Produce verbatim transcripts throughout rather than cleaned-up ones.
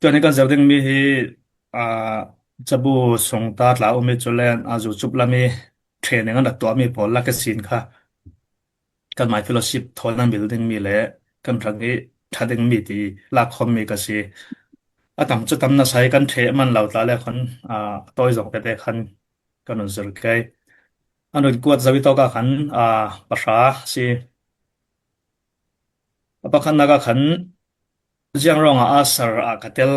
Chuan kan zir ding mi hi, ah, Chabu sung ta tla um mi chu len, a zu chup la mi training an rak tuah mi pawl la ka sin kha. Kan mai fellowship thawn a mil ding mi leh kan hrang hi ṭha ding mi ti lak khawm mi ka si. A tam chu tam nasa hi kan ṭheh man lo tla le khan, ah, tawi zawng te te khan kan rawn zir kei. An rawn kuat zo i tawka khan, ah, pahra si. A pakhatnaka khan ziang rawngah a sar ah ka tel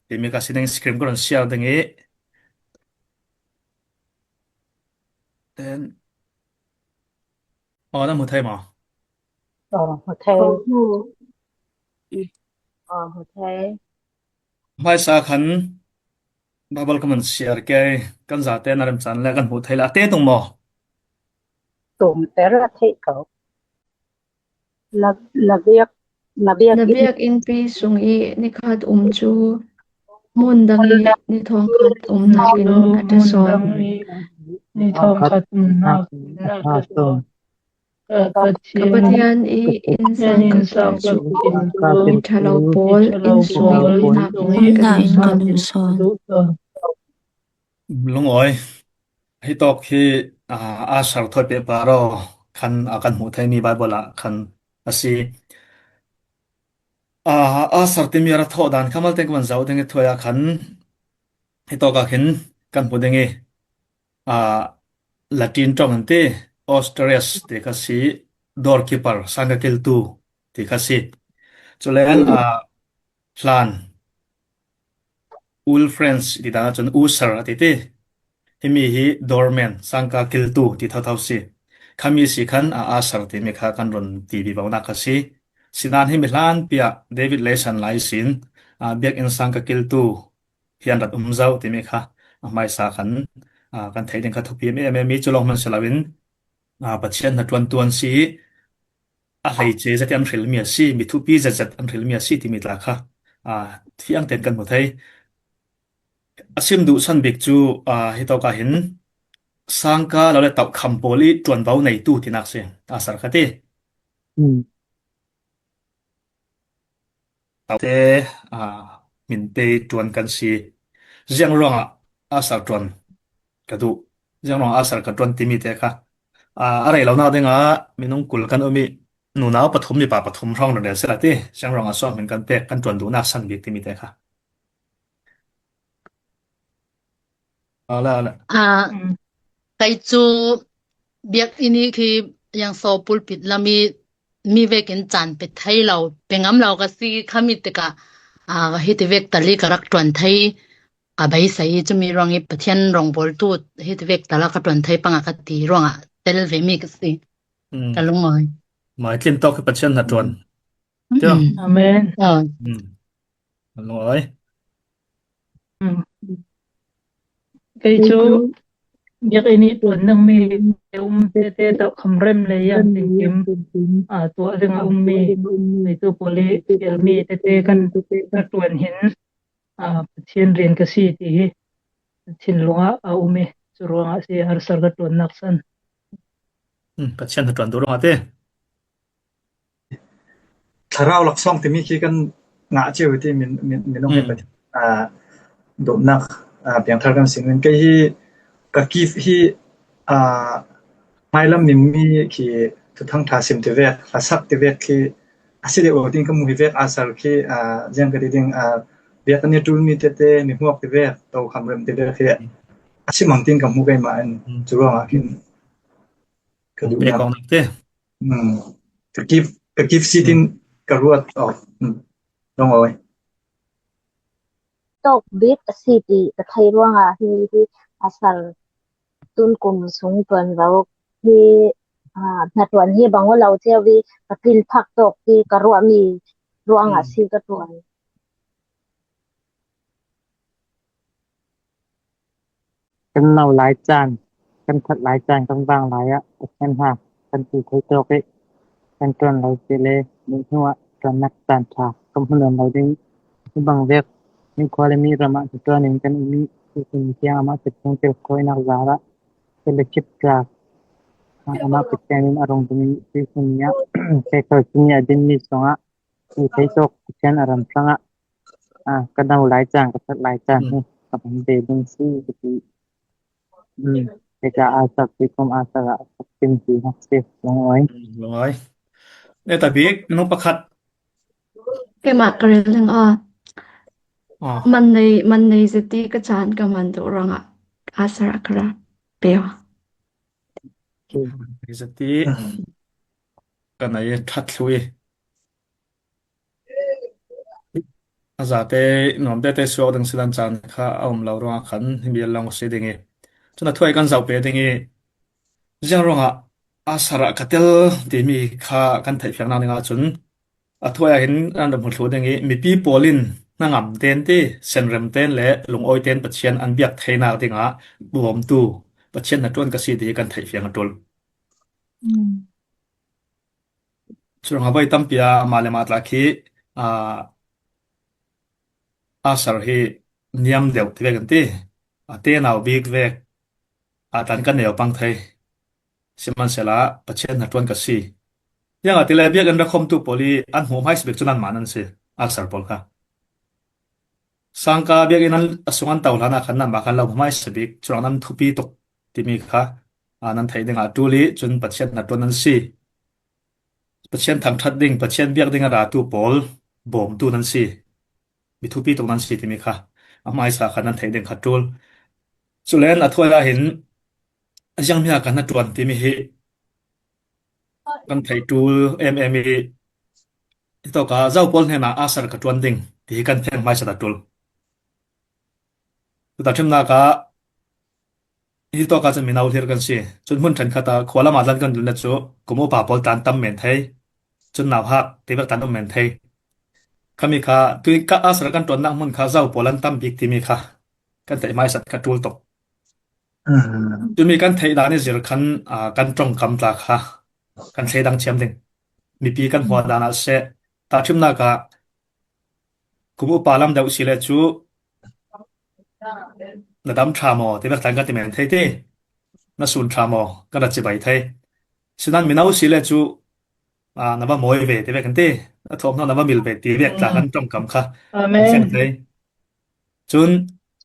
timi ka si ding, screen ka rawn share ding i. Then, aw, na hmu thei maw? Aw, hmu thei. Aw, hmu. Aw, hmu thei. Hmaisa khan Bible kan rawn share kei, kan zate na remchan le kan hmuh theih leh a te tung maw? Tum te ra theih ko. Na, na biak, na biak Na in biak inpi sung i ni khat um chu hmun dang i ni thawng khat umnak in a ṭha sawn. Ni thawng khat umnak in a ṭha sawn. Ka, ka Pathian Pathian i in sang ka tel chu i ṭha lo pawl in sung i umnak in ka duh sawn. Lungawi. Hei tawk hi, ah, a sar thawi peh par aw khan, ah, kan hmuh theih mi Bible ah khan a si. Ah, a sar timi a ra thawh dan kha malte ka man zau ding i thuai a khan hei tawka khin kan hmu ding i, ah, Latin ṭawng an ti, osterius ti kha si, doorkeeper, sangka kiltu ti kha si. Chulen, ah, hlan, Old French ti dana chuan usher a ti ti. Hemi hi doorman, sangka kiltu ti tho tho si. Khami si khan a usher timi kha kan rawn ti vivo nak kha si. Sinan hemi hlan piah David Leyson lai sin, a, biakin sangka kiltu hi an rat um zo timi kha a hmaisa khan, a, kan theih ding kha thupi em em, mi chu lawng hman si loin, a, Pathian hna ṭuantu an si, a hleiche zet hi an hrilmi a si, mi thupi zet zet an hrilmi a si timi tla kha, a, fiang ten kan hmu thei. A sim duh san bik chu, a, hi tawka hin sangka lo le tauh kham pawl i ṭuanvo neitu tinak si, a sar kha ti. Hmm. Tauh te, a, min te ṭuan kan si. Ziang ruangah a sar ṭuan ka duh, ziang ruangah a sar ka ṭuan timi te kha, a, a rei lo nak dinga minung kul kan um i, nunau pathum mipa pathum hrawng rawn rel sela ti, ziang ruangah saw min kan pek, kan ṭuan duh nak san bik timi te kha. Ala, ala. A, kei chu biak ini khi yang saw pulpit lami mi vekin chan pe thei lo, pe ngam lo ka si khami teka, a, hiti vek tali ka rak ṭuan thei ka beisei i, chumi ruang i Pathian rawngbawltu hiti vek tala ka ṭuan thei panga ka ti ruangah tel ve mi ka si. Hmm. Ka lungawi. Mai tlim tawk hi Pathian hna ṭuan. Hmm. Tia. Amen. Aw. Hmm. Ka lungawi. Hmm. Kei chu biak ini ṭuan dang mi te um te te tauh kham rem le yang ting kim, a, tuah ding a um mi, kei chu pawli tel mi te te kan ka ṭuan hin, a, Pathian rian ka si ti hi thinlungah a um i, chu ruangah si a sar ka ṭuan nak san. Hmm, Pathian hna ṭuan duh ruangah te. Thlarau laksawng timi khi kan ngah chiau ti min, min, min ong hi. Hmm. Pathian, a, duhnak, a, piangthar kan sin. Kei hi ka gift hi, a, hmailam mimmi khi thuthang ṭha sim ti vek, hlasak ti vek khi a si deuh lo tin ka hmu hi vek, a sar khi, a, ziang ka ti ding, a, biak ani tul mi te te, mi hmuak ti vek, to kham rem ti vek khi a si mang tin ka hmu keimah in, hmm, chu ruangah khin ka duh pek nak. Kong nak te. Hmm. Ka gift, ka gift si tin, hmm, ka ruat. Oh. Hmm. Dong oi. Tawk bik a si ti ka thei ruangah hi, hi a sar tun kum sung ṭuan vo hi, a, hna ṭuan hi bang aw lo chiau i ka pil phak tawk hi ka ruah mi ruangah, hmm, si ka ṭuan. Kan no lai chan, kan that lai chan, kan vang lai ah Pathian hna kan ti thei tawk i, kan ṭuan lo si le, mi hnuah ṭuannak chan ṭha kan hmu nawn lo ding. Hi bang vek mi khua le mi ram ah ṭuan in kan um i, Jesuh mi tiang amah Pathian tel khawinak zar ah fellowship ṭha, amah Pathian in a rung ding i, Jesuh mi ah kei khawh si mi a din mi sungah mi thei tawk Pathian a ram hrangah a, ka no lai chang, ka that lai chang hi ka man ve ding si ka ti. Te ka a sak ti kum a sak a sak tin ti hak si long oi. Long oi. Ne ta bik, nung pakhat. Keimah ka rel ding a. Ah. Man nei, man nei zati ka chan ka man duh ruangah a sarah ka ra peo. Zati ka nei that thlui. A zate nuamte te suak ding silan chan kha a um lo ruangah khan hi mi a long si ding i. Cun a thuai kan zoh pe ding i. Ziang ruangah a sarah ka tel timi kha kan theih fiang nak dingah cun a thuai ah hin an rak hmu thluh ding i, mipi pawl in hnangam ten ti, senrem ten le lungawi ten Pathian an biak theinak dingah bawmtu Pathian hnaṭuan ka si ti hi kan theih fiang a ṭul. Curuangah voi tampi ah mah le mah tla khi, aa, a sar hi niam deuh ti vek an ti. A tenau bik vek a tan kan neu pang thei. Sihmanhsehlaw Pathian hnaṭuan ka si. Ziangahtile biakinn rakhawmtu pawl i an hmuh hmaisa bik cu nanmah nan si, a sar pawl kha. Sangka biakinn an, a sung an to hlan ah khan nanmah khan lo hmaisa bik, curuang nan thupi tuk timi kha, aa, nan theih dingah ṭul i cun Pathian hnaṭuan nan si. Pathian thangṭhat ding, Pathian biak ding a ratu pawl bawmtu nan si. Mi thupi tuk nan si timi kha a hmaisa kha nan theih ding kha ṭul. Culen a thuai ah hin ziangmi a kan hnaṭuan timi hi kan theih ṭul em em i, hitawk ah zo pawl hnenah a sar ka ṭuan ding ti hi kan feng hmaisa ta ṭul. Tuta ṭhimnak ah hitawk ah cun mino hlir kan si. Cun hmun ṭhenkhat ah khua lam ah tlan kan dun le cu kum upa pawl tlan tam men thei. Cun nauhak ti vek tlan um men thei. Khami kha tui ka a sar kan ṭuannak hmun kha zo pawl an tam bik timi kha kan theih hmaisa kha ṭul tuk. Cumi kan theih dan i zir khan, aa, kan ṭongkam tla kha kan thleidang thiam ding. Mipi kan hmuh dan ah seh, tahṭhimnak ah kum upa lam deuh si le cu na dam ṭha maw ti vek tlan kan ti men thei ti. Na sun ṭha maw kan rak cibai thei. Sinan mino si le cu, aa, na va mawi ve ti vek kan ti. A thawk hnu na va mil ve ti vek tla kan ṭongkam kha kan thei. Cun,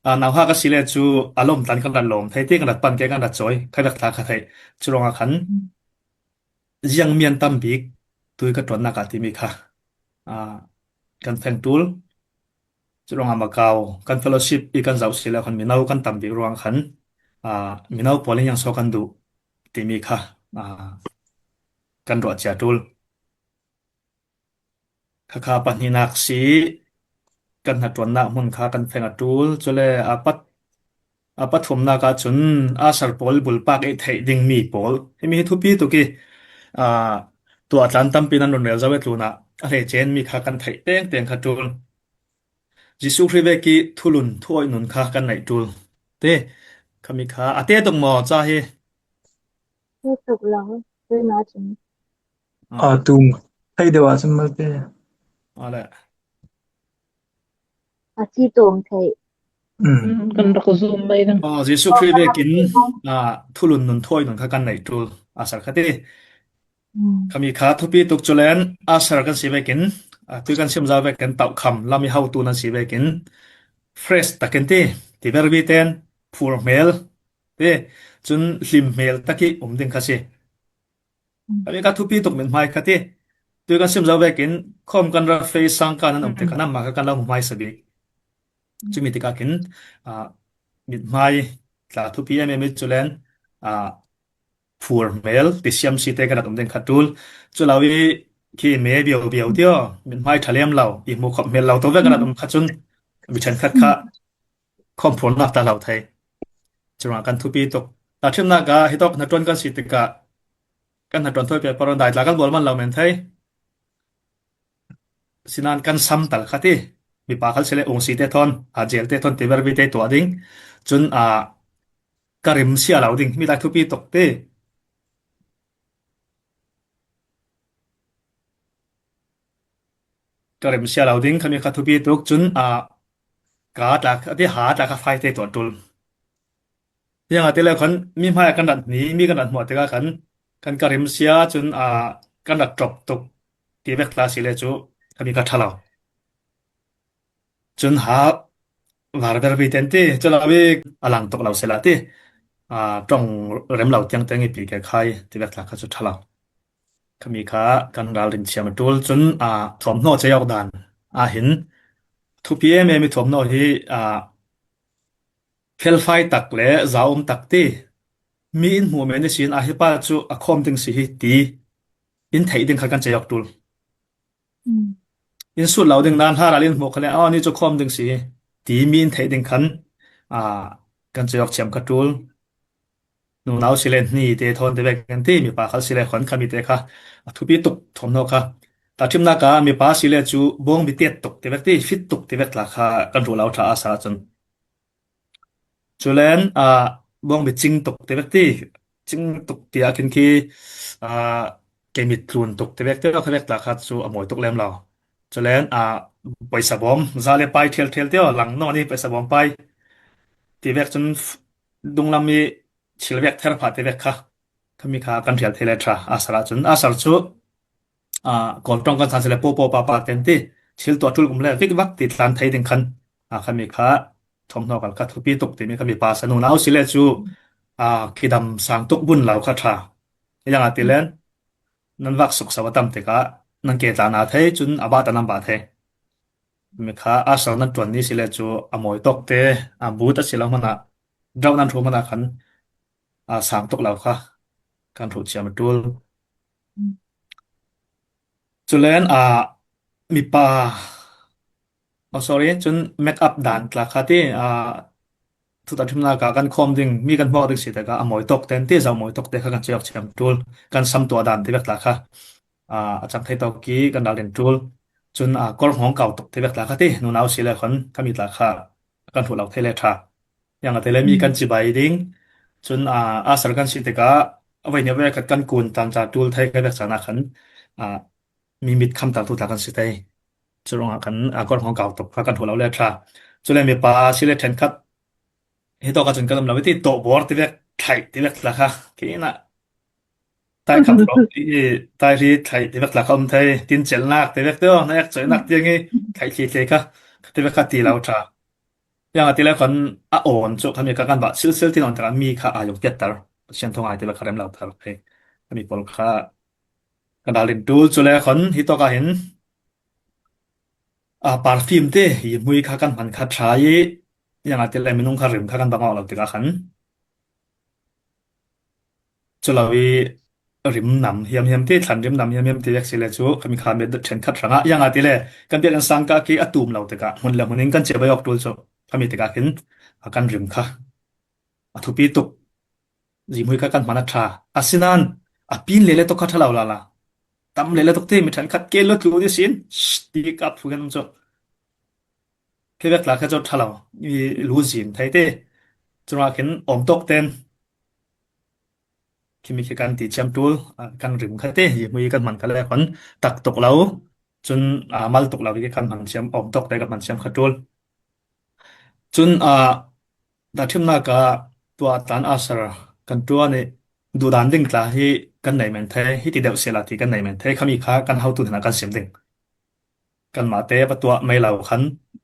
aa, nauhak a si le cu a lawm tlan kan rak lawm thei ti, kan rak pan ke, kan rak cawi, kha vek tla kha theih. Curuangah khan ziang mian tam bik tui ka ṭuannak ah timi kha, aa, kan feng ṭul. Curuangah Makau kan fellowship i kan zoh si le khan mino kan tam bik ruang khan, aa, mino pawl in ziang so kan duh timi kha, aa, kan ruah cia ṭul. Khakha pahnihnak si kan hnaṭuannak hmun kha kan feng a ṭul. Cule a pat, a pathumnak ah cun a sar pawl bulpak i theih dingmi pawl. Himi hi thupi tuk i, aa, tuah tlan tampi nan run rel zo i tlunah a hleicenmi kha kan theih tengteng kha ṭul. Jesuh Khrih vek i thulun, thuawih nun kha kan neih ṭul. Te, khami kha a te tuk maw ca hi? Te tuk lo, te na cun. Aa, tum thei deuh ah cun malte. Aa, le. A si tawm thei. Kan rak zum mai ding. Aa, Jesuh Khrih vekin, aa, thulun nun thuawih nun kha kan neih ṭul. A sar kha ti. Khami kha thupi tuk culen a sar kan si vekin, aa, tui kan sim zau vekin tauhkham lam i hotu nan si vekin fresh takin ti, ti verbi ten phur hmel ti, cun hlim hmel tak i um ding kha si. Khami kha thupi tuk mithmai kha ti. Tui kan sim zo vekin khawm kan rak fei sangka nan um tikah nanmah kha kan lo hmu hmaisa bik. Cumi tikah khin, aa, mithmai tla thupi em em i culen, aa, phur hmel ti siam si te kan rak um ding kha ṭul. Cu lo i khi me bio bio tio, mithmai ṭha lem lo, i hmu khawh hmel lo to vek kan rak um kha cun mi ṭhenkhat kha khawm phurnak ta lo thei. Curuangah kan thupi tuk. Tahṭhimnak ah hitawk hnaṭuan kan si tikah kan hnaṭuan thawi pek paron dai tla kan bual man lo men thei. Sinan kan sam tal kha ti. Mipa khal si le ung si te thawn, a, jel te thawn ti verbi te tuah ding. Cun, a, ka rim sia lo ding. Mi lai thupi tuk ti. Ka rim sia lo ding, khami kha thupi tuk. Cun, a, ka tla, a ti ha tla kha fai te tuah ṭul. Ziangahtile khan mi hmai ah kan rat hni, mi kan rat hmuah tikah khan kan ka rim sia, cun, aa, kan rat ṭop tuk ti vek tla si le cu khami kha ṭha lo. Cun ha var ber pi ten ti, cu lo i a lang tuk lo sila ti. Aa, ṭong rem lo tiang tiang i pi ke khai ti vek tla kha cu ṭha lo. Khami kha kan ralrin thiam a ṭul. Cun, aa, thuamhnaw cei awk dan ah hin thupi em em i thuamhnaw hi, aa, felfai tak le zaum tak ti, mi in hmuh men ihsin a hi pa cu a khawm ding si hi ti in theih ding kha kan cei awk ṭul. Mm. In sut lo ding nan hla ral in hmuh kha le, aw, ni cu khawm ding si hi ti mi in theih ding khan, aa, kan cei awk thiam kha ṭul. Nunau si le hni te thawn te vek kan ti, mipa khal si le khuan khami te kha a thupi tuk thuamhnaw kha. Tahṭhimnak ah mipa si le cu bawngbi tiat tuk ti vek ti, fit tuk ti vek tla kha kan hruh lo ṭha a sa cun. Culen, aa, bawngbi cing tuk ti vek ti, cing tuk ti a khin khi, aa, keimit tlun tuk ti vek ti vek tla kha cu a mawi tuk lem lo. Culen, aa, poisa bawm, za le pai ṭhial ṭhial ti aw, lang nawn i poisa bawm pai ti vek cun f-, dunglam i thil vek ther phah ti vek kha. Khami kha kan hrial thei le ṭha. A sar ah cun, a sar cu, aa, Kawl ṭong kan san si le po po pa pa ten ti, thil tuah ṭul um le vik vak ti tlan thei ding khan, aa, khami kha thuamhnaw kal kha thupi tuk timi khami pa sa nunau si le cu, aa, kidam sang tuk bun lo kha ṭha. Ziang a ti len, nan vak sukso a tam tikah nan ke tla na thei, cun a bah ta nan bah thei. Mi kha a sar nan ṭuan ni si le cu a mawi tawk te, a but a si lo hmanah, drauh nan hruh hmanah khan, aa, sang tuk lo kha kan hruh thiam a ṭul. Culen, aa, mipa, oh, sorry, cun make up dan tla kha ti, aa, thu tahṭhimnak ah kan khawm ding, mi kan hmuak ding si tikah a mawi tawk ten ti, zoh mawi tawk te kha kan cei awk thiam ṭul, kan sam tuah dan ti vek tla kha, aa, a cang thei tawk i kan ralrin ṭul. Cun, aa, kawrhnawng kau tuk ti vek tla kha ti, nunau si le khuan khami tla kha kan hruh lo thei le ṭha. Ziang a ti le mi kan cibai ding. Cun, aa, a sar kan si tikah a voi hnih voi khat kan kun tlan ca ṭul thei kha vek caan ah khan, aa, mi mit khamtal tu tla kan si thei. Cu ruangah kan, aa, kawrhnawng kau tuk kha kan hruh lo le ṭha. Cule mipa si le ṭhenkhat hi tawk ah cun kan um lo i ti, tawhbawr ti vek, thlaih ti vek tla kha, khin ah tai kham rawk i, tai hri thlaih ti vek tla kha um thei, tincelnak ti vek teo, na ek coihnak tiang i thlaih thli thli kha, ti vek kha ti lo ṭha. Ziang a ti le khan a awn cu khami kha kan vah silsil ti nawn tikah mi kha aa yuk tiatter, Pathian thungai ti vek kha rem lo ter. Hei, khami pawl kha kan ralrin ṭul. Cule khan hi tawk ah hin, aa, perfume te i hmui kha kan hman kha ṭha i, ziang a ti le minung kha rim kha kan bang awk lo tikah khan, cu lo i rim nam hiamhiam ti, thlan rim nam hiamhiam ti vek si le cu, khami kha mi ṭhenkhat hrangah, ziang a ti le kan biakinn sang kah khi a tum lo tikah hmun le hmun in kan cibai awk ṭul cu, khami tikah khin a kan rim kha a thupi tuk. Zihmui kha kan hman a ṭha. Asinain a pin le le tuk kha ṭha lo lala. Tam le le tuk ti, mi ṭhenkhat ke lut lut ihsin, shh, ti kap thu kan um cu. Khi vek tla kha cu ṭha lo. I lu zin thei ti. Cungah khin awm tawk ten. Khimi khi kan ti thiam ṭul, aa, kan rim kha ti, zihmui kan hman kha le khan tak tuk lo. Cun, aa, mal tuk lo i kan hman thiam, awm tawk te kan hman thiam kha ṭul. Cun, aa, tahṭhimnak ah tuah tlan a sar kan ṭuan i duhdan ding tla hi kan nei men thei, hiti deuh sehla ti kan nei men thei, khami kha kan hotu hnenah kan sim ding. Kanmah te va tuah mei lo khan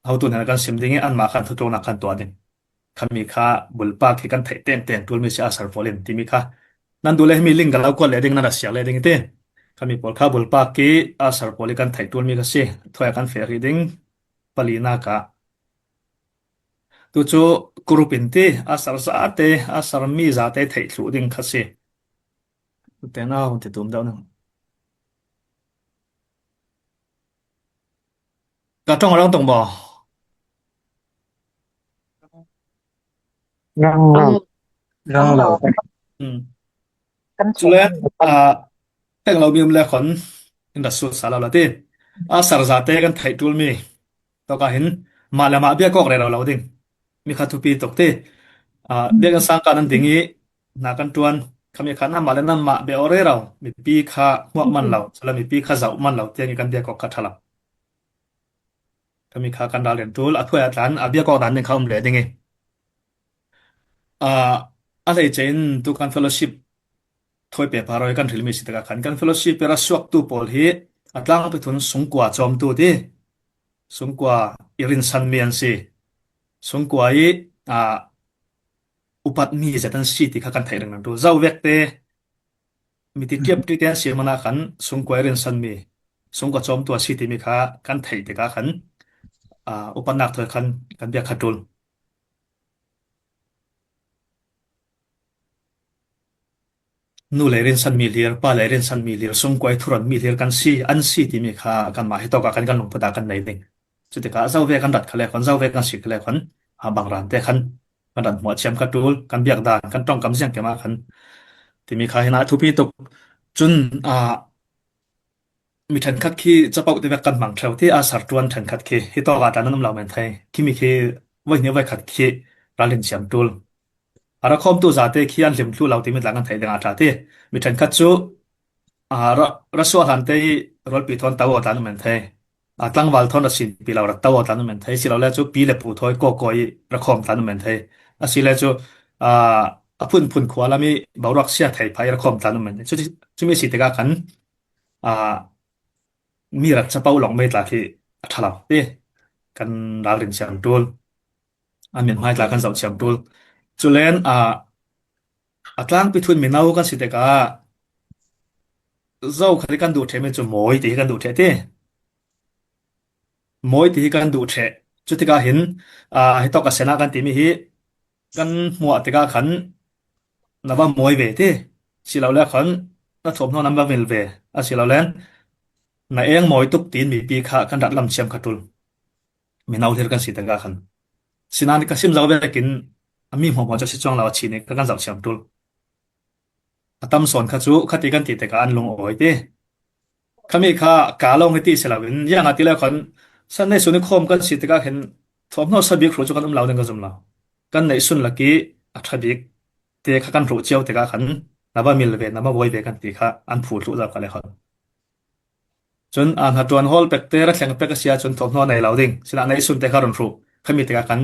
hotu hnenah kan sim ding i anmah khan thutluknak kan tuah ding. Khami kha bulpak hi kan theih tengteng ṭulmi si a sar pawl in timi kha nan duh le himi link ka lo kuat leh ding, nan ra siar leh ding i ti. Khami pawl kha bulpak i a sar pawl i kan theih ṭulmi kha si. Thuai a kan feh rih ding. Palinak ah tu cu group in ti, a sar zate, a sar mi zate theih thluh ding kha si. Tute nau ti tum deuh ning. Ka ṭong a rang tung maw? Rang lo. Rang lo. Hmm. Kan cule, aa, teng lo mi um le khon in ra sut sa lo la ti. A sar zate kan theih ṭulmi tawk ah hin mah le mah biak awk rero lo ding. Mi kha thupi tuk ti. Aa, biakinn sang kah nan ding i hna kan ṭuan. Khami kha nanmah le nanmah biak awk rero. Mipi kha hmuak man lo. Cule mipi kha zoh man lo tiang i kan biak awk kha ṭha lo. Khami kha kan ralrin ṭul, a thuai a tlan, a biak awk dan ding kha um le ding i. Aa, a hleice in tu kan fellowship thawi pehpar aw i kan hrilmi si tikah khan kan fellowship i ra suaktu pawl hi a tlangpi thun sungkua cawmtu ti. sungkua i rinsan mi an si, sungkua i, a, upat mi zet an si ti kha kan theih ringring tul. Zauvek te, mi ti tiap ti te an si mana khan sungkua i rinsan mi, sungkua cawmtu a si timi kha kan theih tikah khan, a, upatnak thawi khan kan biak kha tul. Nu lei rinsan mi hlir, pa lei rinsan mi hlir, sungkua i thuron mi hlir kan si, an si timi kha kanmah hitawkah khan kan lungput ah kan nei ding. Cutikah zauvek kan rat kha le khan, zauvek kan si kha le khan, a, bang ran te khan kan rat hmuah thiam kha tul, kan biak dan, kan ṭawngkam ziang kemah khan timi kha hinah thupi tuk. Cun, a, mi ṭhenkhat khi capoh tivek kan hmang ṭheu ti a, sartuan ṭhenkhat khi hitawkah tlan an um lo men thei. Khimi khi voi hnih voi khat khi ralrin thiam tul. A rakhawmtu zate khi an hlim thluh lo timi tla kan theih dingah ṭha ti. Mi ṭhenkhat cu, a, ra, rasuah hlante i rualpi thawn to aw tlan um men thei. A, tlangval thawn ra sinpi lo rat to aw tlan um men thei. Si lo le cu pi le pu thawi kawkawi i rakhawm tlan um men thei. Asile cu, a, a phunphun khua lam i boruak sia thei pha i rakhawm tlan um men thei. Cu, cumi si tikah khan, a, mi rat capoh lawng mei tla khi a ṭha lo ti kan ralrin thiam tul. A mithmai tla kan zoh thiam tul. Culen, a, a tlangpi thun mino kan si tikah zo khat i kan duh ṭheh mi cu mawi ti hi kan duh ṭheh ti. Mawi ti hi kan duh ṭheh. Cutikah hin, a, hitawk a senah kan timi hi kan hmuah tikah khan na va mawi ve ti. Si lo le khan na thuamhnaw na va mil ve. A si lo len na eng mawi tuk tiin mipi kha kan rat lam thiam kha tul. Mino hlir kan si tikah khan. Sinan ka sim zo vekin a mi hmuahhmuah cu si cuang lo a chini ka kan zoh thiam tul. A tam sawn kha cu khati kan ti tikah an lungawi ti. Khami kha ka lawng hi ti si loin, ziangahtile khan san neihsun i khawm kan si tikah khin thuamhnaw sa bik hruh cu kan um lo ding ka zum lo. Kan neihsun lak i a ṭha bik te kha kan hruh cio tikah khan na va mil ve, na va mawi ve kan ti kha an phu thluh zo kha le khan. Cun a hnaṭuan hawl pek te, ra thleng pek a si ahcun thuamhnaw nei lo ding. Sinah neihsun te kha run hruh. Khami tikah khan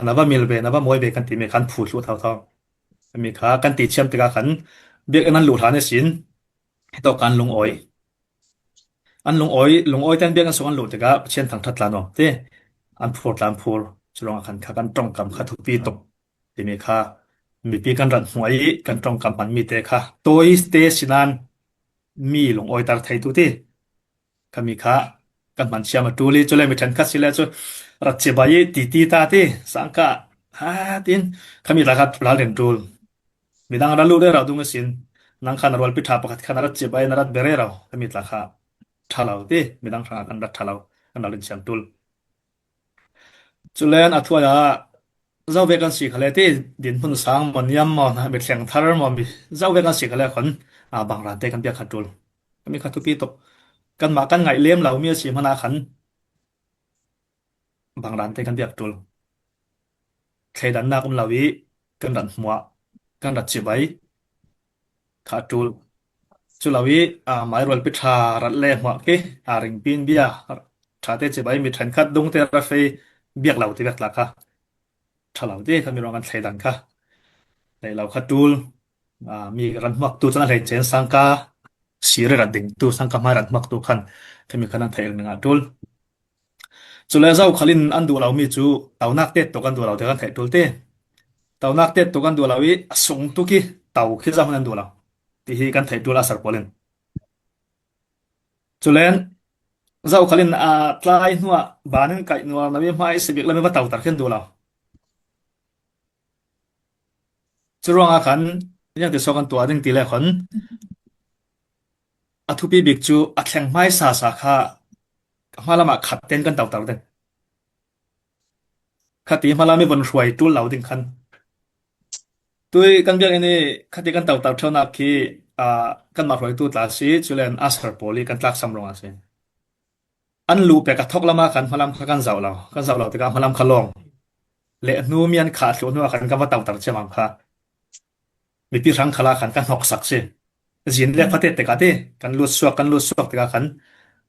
na va mil ve, na va mawi ve kan timi khan phu thluh thotho. Khami kha kan ti thiam tikah khan biakinn an luh hlan ihsin hitawk khan lungawi. An lungawi, lungawi ten biakinn sung an luh tikah Pathian thangṭhat tla nuam ti. An phur tla an phur. Curuangah khan kha kan ṭongkam kha thupi tuk timi kha mipi kan rat hmuah i kan ṭongkam hman mi te kha tawi te sinan mi lungawiter theitu ti. Khami kha kan hman thiam a ṭul i, cule mi ṭhenkhat si le cu rat cibai i titi ta ti, sangka ha tin khami tla kha ralrin ṭul. Midang ral luh rero dung ihsin nang kha na rualpi ṭha pakhat kha na rat cibai, na rat be rero, khami tla kha ṭha lo ti, midang hrangah kan rat ṭha lo, kan ralrin thiam ṭul. Culen a thuai ah zo vek kan si khale ti, dinhmun sang maw, niam maw, na mithleng thar maw, mi zo vek kan si khale khon, a, bang rante kan biak kha ṭul. Kan mi kha thupi tuk. Kanmah kan ngaih lem lo mi a si hmana khan bang rante kan biak ṭul. Thleidannak um lo i kan rat hmuah, kan rat cibai kha a ṭul. Cu lo i, aa, mairualpi ṭha rat le hmuah khi, aa, ringpin bia ṭhate cibai mi ṭhenkhat dungte rat fei biak lo ti vek tla kha ṭha lo ti kha mi ruang kan thleidan kha. Nei lo kha ṭul. Aa, mi ran hmuaktu cun a hleice in sangka siri rat dingtu sangka hmai ran hmuaktu khan khami khan an theih ringring ah ṭul. Cule zokhal in an duh lomi cu tonak tet tuk an duh lo ti kan theih ṭul ti. Tonak tet tuk an duh lo i a sung tuk i to khi zoh an duh lo ti hi kan theih ṭul a sar pawl in. Culen zokhal in a tlai hnuah ban in kaih nual no i hmai si bik lam i va toter khin duh lo. Curuangah khan ziangti so kan tuah ding ti le khon a thupi bik cu a thleng hmaisa sa kha hmalam ah khat ten kan toter ding. Khati hmalam i von hruai ṭul lo ding khan. Tui kan biakinn i khati kan toter ṭheunak khi, aa, kanmah hruaitu tla si, culen a sar pawl i kan tlaksam ruangah si. An luh pek a thawk lamah khan hmalam kha kan zoh lo. Kan zoh lo tikah hmalam kha lawng. Le hnu mi an khah thluh hnuah khan kan va toter ciamam kha. Mipi hrang khalah khan kan hnoksak si. Zin le fate tikah ti, kan lut suak, kan lut suak tikah khan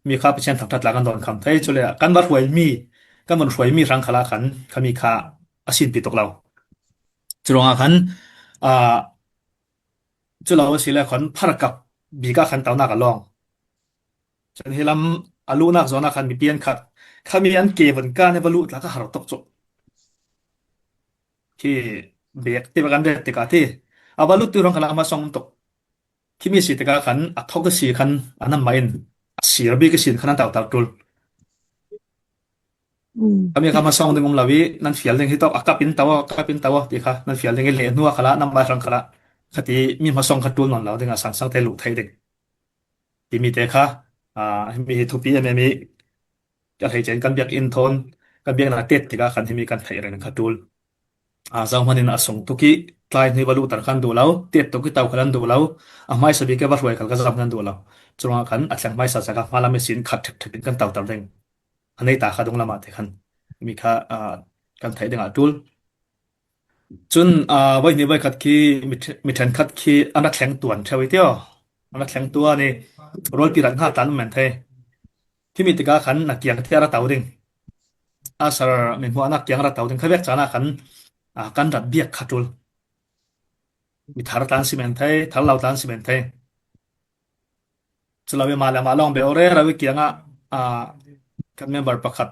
mi kha Pathian thangṭhat tla kan dawn kham thei. Cule kan va hruai mi, kan vun hruai mi hrang khalah khan khami kha a sinpi tuk lo. Curuangah khan, aa, cu lo a si le khon pharkap bik ah khan tonak a lawng. Cun hi lam a luhnak zawn ah khan mipi an khah, Khami an ke vun kan he va lut la ka har tok chu. Khi bek ti va kan ret ti ka ti. A va lut tu rong khala ma song tok. Khimi si ti ka khan a thok si khan a nam ma in a sir bi ka sin khan an tau tau tul. Khami kha ma song ding um lawi nan fial ding hi tok a kap in tau a, kap in tau a ti kha nan fial ding le hnu a khala nam ba rang khala. Khati mi ma song kha tul non lau ding a sang sang te lu thei ding. Ti mi te kha, a, mi hi thupi em em i ka thei chen kan biak in thon, kan biak na tet ti ka khan himi kan thei ren kha tul. A, zau hmanin a sung tuki, tlai hnui va luh tar khan duh lo, tet tuki tau khan an duh lo, a hmaisa bik e va hruai kal ka zau hman an duh lo. Chunga khan a thleng hmaisa sa ka hma lam i sin khat thek thek in kan tau tar ding. A nei ta kha dung lama te khan. Mi kha, a, kan thei ding a tul. Chun, a, voi ni voi khat khi, mi th-, mi then khat khi an a thleng tuan theu i tio. An a thleng tuan i rual pi rat nga tan men thei. Khi mi tika khan na kiang thia ra tau ding. A sar min hua na kiang ra tau ding. Kha vek chana khan, a, kan rat biak kha tul. Mi thar tan si men thei, thar lau tan si men thei. Chulawi ma le ma long be ore rawi kianga, a, kan member pakhat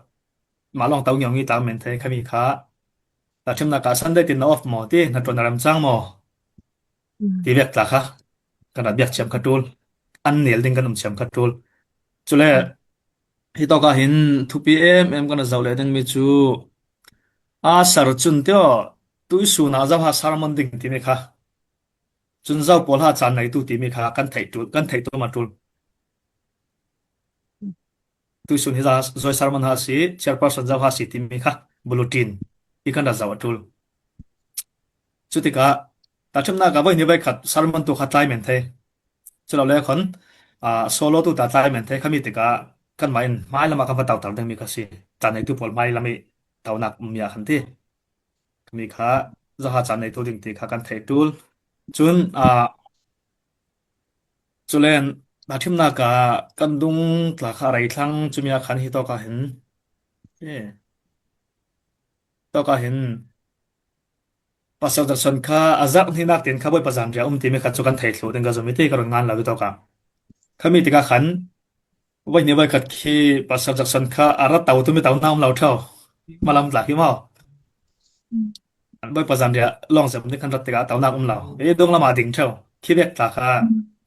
ma long tau ngiau ngi tang men thei khami kha. Ta thim na ka Sunday tin na off mo ti, na tuan na ram chang mo. Ti vek tla kha. Kan rat biak chiam kha tul. An nel ding kan um chiam kha tul. Chule, hi tawka hin thupi em em kan zau le ding mi chu. A sar chun tio, tui suna zau ha sermon ding ti mi kha. Chun zau pawl ha chan nei tu ti mi kha kan thei tul, kan thei tu ma tul. Tui sun hi za zoi sermon ha si, chairperson zau ha si ti mi kha, bulletin, i kan da zau a tul. Chutika, ta thim na ka voi ni voi khat sermon tu kha tlai men thei. Chulai le khon, a, solo tu ta tlai men thei khami tika, kan ma in, mai lama kan va tau tau ding mi kha si. Chan nei tu pawl mai lami tau nak um ya khan ti. Khami kha, zaha chan nei tu ding ti kha kan thei tul. Chun, a, chulen, na thim na ka kan dung tla kha rei thlang chumi a khan hi tawka hin. E. Tawka hin. Pastor Jackson kha a zak ni nak tin kha boi pazan ria um ti mi kha chu kan thei thlu ding ka zumi ti ka run ngan lo tawka. Khami tika khan, Voi ni voi khat khi Pastor Jackson kha a ra tau tu mi tau na um lo thau. Malam tla khi mau. Voi pazan ria long zem ni khan rat tika tau na um lo. E dong lama ding thau. Khi vek tla kha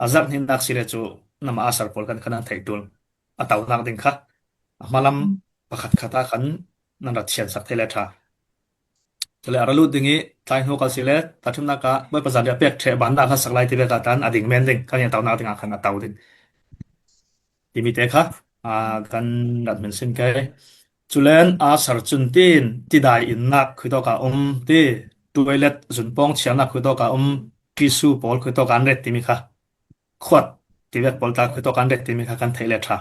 a zak ni nak si le chu nama a sar pawl kan khan an thei tul. A tau nak ding kha. A malam pakhat khat a khan nan rat thian sak thei le tha. Chule a ra lut ding i, tlai hnu kal si le, ta thim na ka, boi pazan ria pek the ban na kha sak lai ti vek a tan, a ding men ding, kan yan tau nak ding a khan a tau ding. Ti mi te kha, a, kan rat men sin kai. Chulen a sar chun tin, ti dai in nak khui tawka um, ti, toilet zun pawng chian nak khui tawka um, tissue pawl khui tawka an ret ti mi kha. Khuat ti vek pawl tla khui tawka an ret ti mi kha kan thei le tha.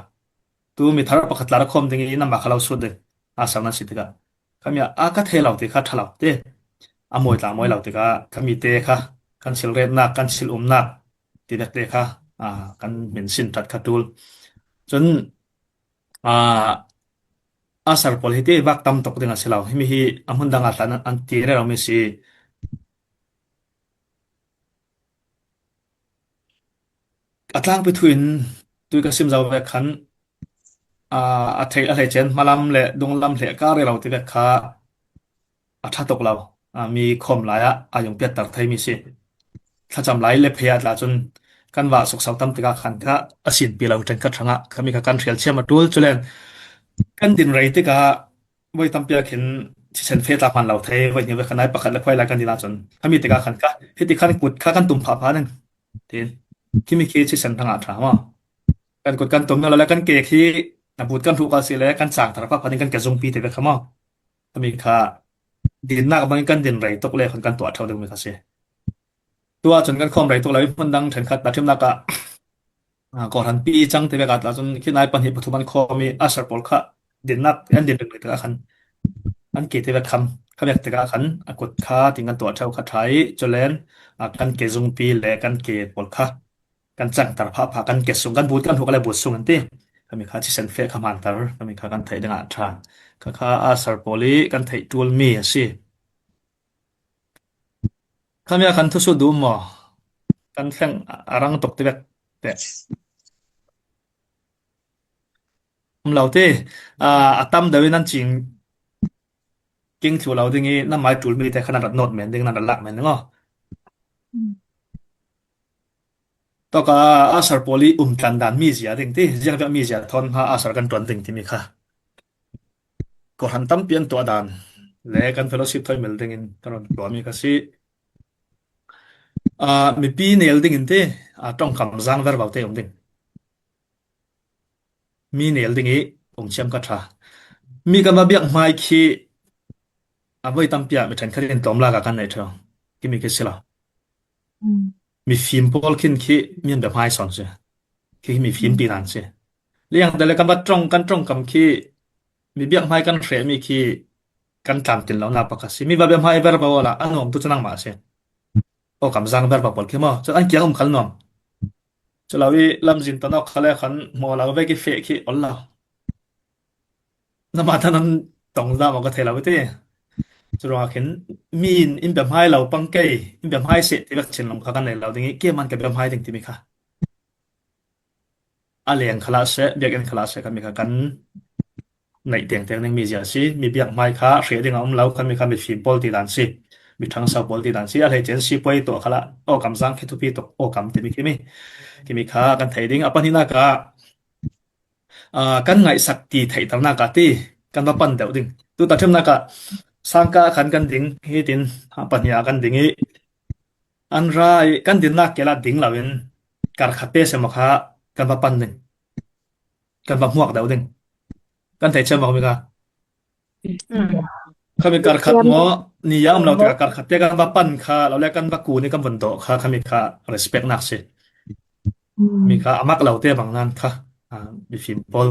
Tu mi thar pakhat tla ra khawm ding i nama kha lo sut ding. A sar nan si tika. Khami a, a ka thei lo ti kha tha lo ti. A mawi tla mawi lo ti kha. Khami te kha. Kan sil ret nak, kan sil um nak. Ti vek te kha. A, kan min sin tat kha tul. Chun, a, a sar pawl hi ti vak tam tok ding a si lo. Himi hi a hmun dang a tlan an ti rero mi si. A tlangpi thu in tui ka sim zo vek khan, a, a thei, a thei chen hmalam le dunglam hle ka rei lo ti vek kha a tha tok lo. A, mi khawm lai a, a yong piat tar thei mi si. Thlacham lai le phei a tla chun kan va suk sau tam tika khan kha a sin pi lo chen kha thanga, khami kha kan hrial chiam a tul chulen kan din rei tika voi tampi a khin thisen fe tla hman lo thei, voi ni voi khan ai pakhat le khuai lai kan din a chun. Khami tika khan kha, hiti khan kut kha kan tum pha pha nen. Tin, khimi khi thisen thanga tha maw. Kan kut kan tum na lo le kan ke khi, a but kan hruh kal si le kan chang thar pha pha ding kan ke zung pi te ve kha maw. Khami kha, din nak bang kan din rei tok le khan kan tuah thau ding mi kha si. Tua chun kan khawm rei tuk lo i hmun dang ṭhenkhat a thim nak a, a, kawhhran pi chang ti vek a tla chun khi nai pahnih pathum an khawm i a sar pawl kha din nak an din ring ring tikah khan an ke ti vek kham kha vek tikah khan a kut kha tin kan tuah ṭheu kha ṭha i chulen, a, kan ke zungpi le kan ke pawl kha kan chang tar phah phah kan ke sung kan but kan huk le but sung an ti. Khami kha thisen feh kha hman tar khami kha kan theih dingah ṭha. Kha kha a sar pawl i kan theih ṭul mi a si. Khami a khan thusut duh maw? Kan thleng a rang tuk ti vek teh. Um lo te, a, a tam deuh in an cing king thlu lo ding i, na mai tul mi te kha nan rat not men ding, nan rat lak men ding aw. Tawka a sar pawl i um tlan dan mi zia ding ti, ziang vek mi zia thawn ha a sar kan tuan ding ti mi kha. Kawhran tampi an tuah dan le kan fellowship thawi mel dingin kan rawn tuah mi kha si. A, mipi nel dingin ti, a, ṭawngkam zang ver vau te um ding. Mi nel ding i um chiam ka ṭha. Mi kan va biak hmai khi a voi tampi ah mi ṭhenkhat in tlawm lak a kan neih ṭheu. Khi mi khi si lo. Mifim pawl khin khi mi an bia hmai sawn si. Khi mi fim ti dan si. Liang te le kan va ṭawng, kan ṭawngkam khi mi biak hmai kan hreh mi khi kan tlam tin lo na pakhat si. Mi va bia hmai ver va awla a nuam tu chu nangmah si. Aw kam zang ver va pawl khi maw. Chu an kiang um khal nuam. Chu lo i lamzin tan awk kha le khan hmaw lo vek i feh khi awl lo. Nama tan an tawng zam aw ka thei lo i ti. Chu ruangah khin mi in in bia hmai lo pang kei, in bia hmai seh ti vek chin lawm kha kan nei lo ding i, keman ka bia hmai ding ti mi kha. A leng khalah seh, biak en khalah seh kha mi kha kan neih teng teng ding mi zia si, mi biak hmai kha hriat ding a um lo, kha mi kha mifim pawl ti dan si, mi ṭhangso pawl ti dan si, a hleichen si puai tawh khalah, aw kam zang khi thupi tawh, aw kam ti mi khi mi, khi mi kha kan thei ding. A pahnihna ka, a, kan ngaihsak ti theih tarna ka ti, kan va pan deuh ding. Tu ta thimna ka, sangka khan kan ding, hi tin, a pahnih a kan ding i, an ra i, kan dinna kela ding lo in, kar khat te se maw kha, kan va pan ding. Kan va hmuak deuh ding. Kan thei chiam vak mi kha. Khami kar khat maw, ni ya um lo tika kar khat te kan va pan kha, lo le kan va kun i kan vun dawh kha, khami kha respect nak si. Mi kha a mak lo te bang nan kha, a, mifim pawl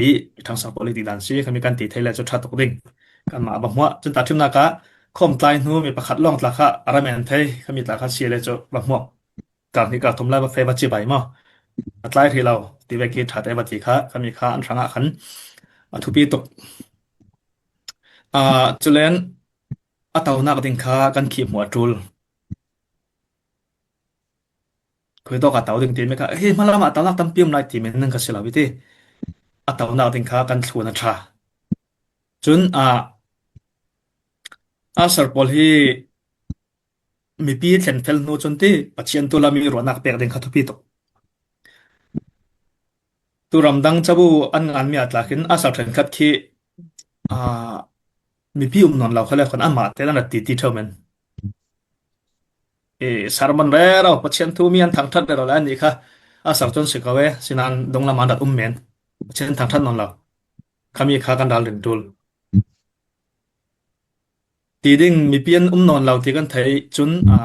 i, mi ṭhangso pawl i ti dan si, khami kan ti thei le chu ṭha tuk ding. Kan mah va hmuak, chun ta thimna ka, khawm tlai hnu mi pakhat lawng tla kha, a ra men thei, khami tla kha si le chu va hmuak. Kar hnih kar thum lai va fei va chibai maw. A tlai hrih lo, ti vek hi ṭha te va ti kha, khami kha an hrangah khan a thupi tuk. A, chulen a tonak ding kha kan khih hmuah tul. Khui tawk a to ding ti mi kha, hi hmalam a tonak tampi um lai ti min nang ka si lo i ti. A tonak ding kha kan thlun a ṭha. Chun, a, a sar pawl hi mipi thlen fel hnu chun ti, Pathian tu lam i ruahnak pek ding kha thupi tuk. Tu ramdang cabu an ngan mi a tlakin a sar ṭhenkhat khi, a, mipi um nawn lo kha le khon amah te an rat ti ti ṭheu men. E, sermon rero, Pathian thu mi an thangṭhat rero le an nih kha, a sar chun si ko e, sinan dong lam an rat um men. Pathian thangṭhat nawn lo. Khami kha kan ral ring tul. Ti ding mipi an um nawn lo ti kan theih chun, a,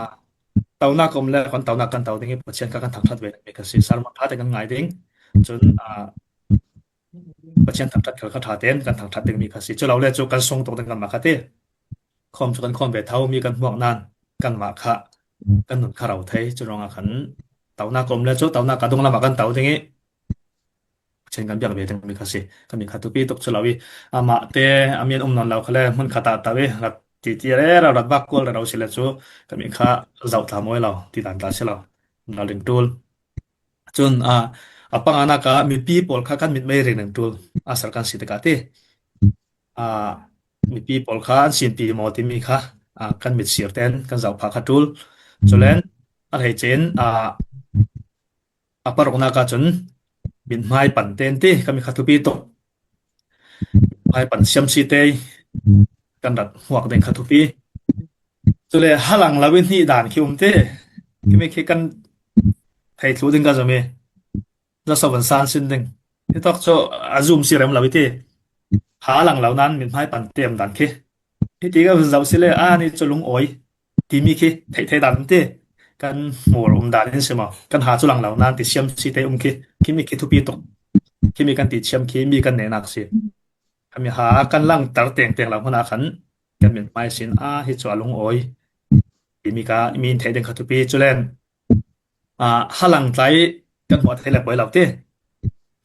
tonak um le khon tonak kan to ding i Pathian kha kan thangṭhat ve ding mi kha si. Sermon ṭha te kan ngai ding. Chun, a, Pathian thangṭhat khal kha ṭha ten kan thangṭhat ding mi kha si. Chu lo le chu kan sung tuk ding kan mah kha ti. Khawm chu kan khawm ve tho mi kan hmuak nan kan mah kha kan nun kha ro thei. Chu ruangah khan tonak um le chu tonak ka dong lamah kan to ding i Pathian kan biak ve ding mi kha si. Khami kha thupi tuk chu lo i. Amah te, a mi an um nawn lo kha le hmun khat ah to i. Rat ti ti rero, rat vak kual rero si le chu. Khami kha zauh tla mawi lo, ti dan tla si lo. Ral ring tul. Chun, a, a pangana ka mipi pawl kha kan mit mai ring ring tul. A sar kan si te ka ti. A, mipi pawl kha an sinpi maw ti mi kha, a, kan mit sir ten kan zauh phah kha tul. Chulen, a hleichen, a, a parukna ka chun, mit hmai pan ten ti, khami kha thupi tuk. Mit hmai pan siam si te, kan rat hmuak ding kha thupi. Chule, halang lo in hnih dan khi um te, khami khi kan thei thlu ding ka zom i. Za so van san sin ding. Hi tawk chu a zum si rem lo i ti. Ha lang lo nan mit hmai pan tem dan khi. Hi ti ka zau si le a ni chu lung awi. Ti mi khi thei thei dan ti. Kan hmur um dan in si maw. Kan ha chu lang lo nan ti siam si te um khi. Khi mi khi thupi tuk. Khi mi kan ti thiam khi mi kan ne nak si. Khami ha kan lang tar teng teng lo hmana khan. Kan mit hmai sin a hi chu a lung awi. Ti mi ka mi in thei ding kha thupi chu len. A, halang tlai kan hmuah thei le poi lo ti.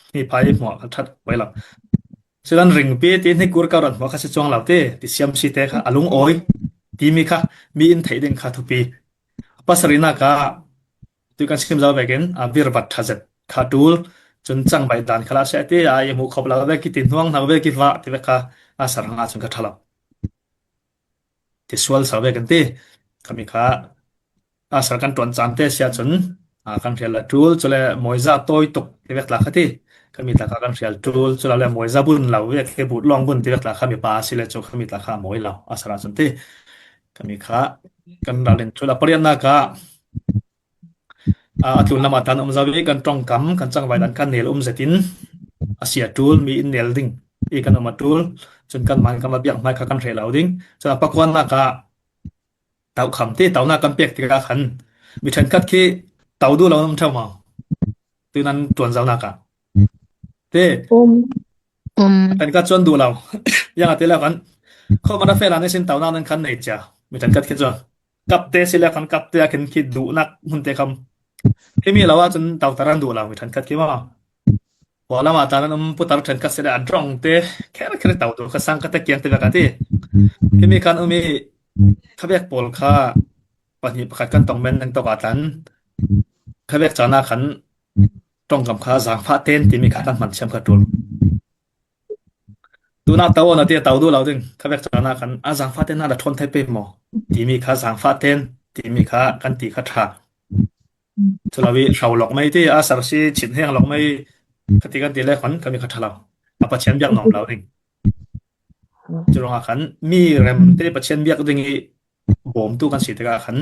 Hniphai hmuah kha that poi lo. Silan ringpi ti hnikur ka ran hmuah kha si chuang lo ti. Ti siam si te kha a lung awi. Ti mi kha mi in thei ding kha thupi. Pasarina ka tui kan sim zo vekin a virvat tha zet kha tul. Cun cangvaih dan khalah a si a ti, a i hmuh khop lo vek, i ti hnuang hno vek, i vah ti vek kha a sar hang ah cun ka ṭha lo. Ti sual so vek an ti. Khami kha a sar kan ṭuan caan te si ahcun, a, kan hrial a ṭul, cule moiza tawi tuk ti vek tla kha ti. Khami tla kha kan hrial ṭul, cule moiza bun lo vek, ke but lawng bun ti vek tla kha mipa a si le cu khami tla kha a mawi lo, a sar ahcun ti. Khami kha kan ralrin ṭul a pariatnak ah, aa, a tlunlam ah tan um zo i kan ṭongkam, kan cangvai dan kan nel um zetin a si a ṭul, mi in nel ding i kan um a ṭul, cun kanmah in kan va biak hmai kha kan hreh lo ding. Cun a pakuanak ah tokham ti, tonak kan pek tikah khan mi ṭhenkhat khi to duh lo an um ṭheu maw? Tuih nan ṭuan zonak ah ti. Um. Um. Ṭhenkhat cu an duh lo. Ziangahtile khan khuaman a feh hlan ihsin tonak nan khan nei cia. Mi ṭhenkhat khi cu kap te si le khan kap te ah khin khi duhnak hmun te kha um. Khimi lo ahcun toter an duh lo, mi ṭhenkhat khi maw? Pualam ah tan an um, putar ṭhenkhat si le a ṭong te kher kher to duh kha sang ka te kiang te vek a ti. Khimi khan um i khavek pawl kha pahnih pakhat kan tong men nang tawk ah tan khavek caan ah khan ṭongkam kha zaangfah ten timi kha kan hman thiam kha ṭul. Duhnak to awna ti a to duh lo ding, khavek caan ah khan a zaangfah ten na la ṭhawn thei pei maw timi kha zaangfah ten timi kha kan ti kha ṭha. Cu lo i hro lawk mei ti, a sar si chin heng lawk mei kha ti kan ti le khan khami kha ṭha lo. A Pathian biak nuam lo ding. Cu ruangah khan mi rem te Pathian biak ding i bawmtu kan si tikah khan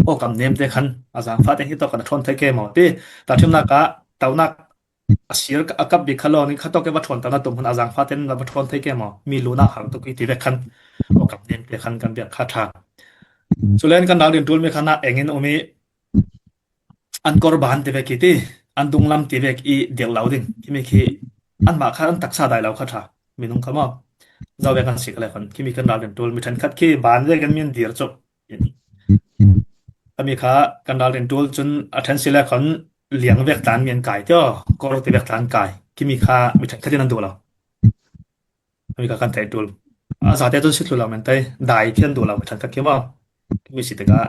aw kam nem te khan a zaangfah te hi tawk kan a ṭhawn thei ke maw ti. Tahṭhimnak ah tonak a sir a kap bik kha lawng in kha tawk i va ṭhawn ta na tum hmun a zaangfah te na va ṭhawn thei ke maw? Mi lunak har tuk i ti vek khan aw kam nem te khan kan biak kha ṭha. Cule kan ralrin ṭul mi khan a eng in um i an kawr ban ti vek i ti, an dunglam ti vek i dirh lo ding. Khimi khi anmah kha an taksa dai lo kha ṭha. Minung kha maw? Zo vek an si kha le khan. Khimi kan ralrin ṭul, mi ṭhenkhat khi ban vek an min dir cu. Khami kha kan ralrin ṭul cun a ṭhen si le khan liang vek tlan mi an kai tio, kawr ti vek tlan kai. Khimi kha mi ṭhenkhat in an duh lo. Khami kha kan theih ṭul. A zate cun si thlu lo men tei, dai phian duh lo mi ṭhenkhat khi maw? Khimi si tikah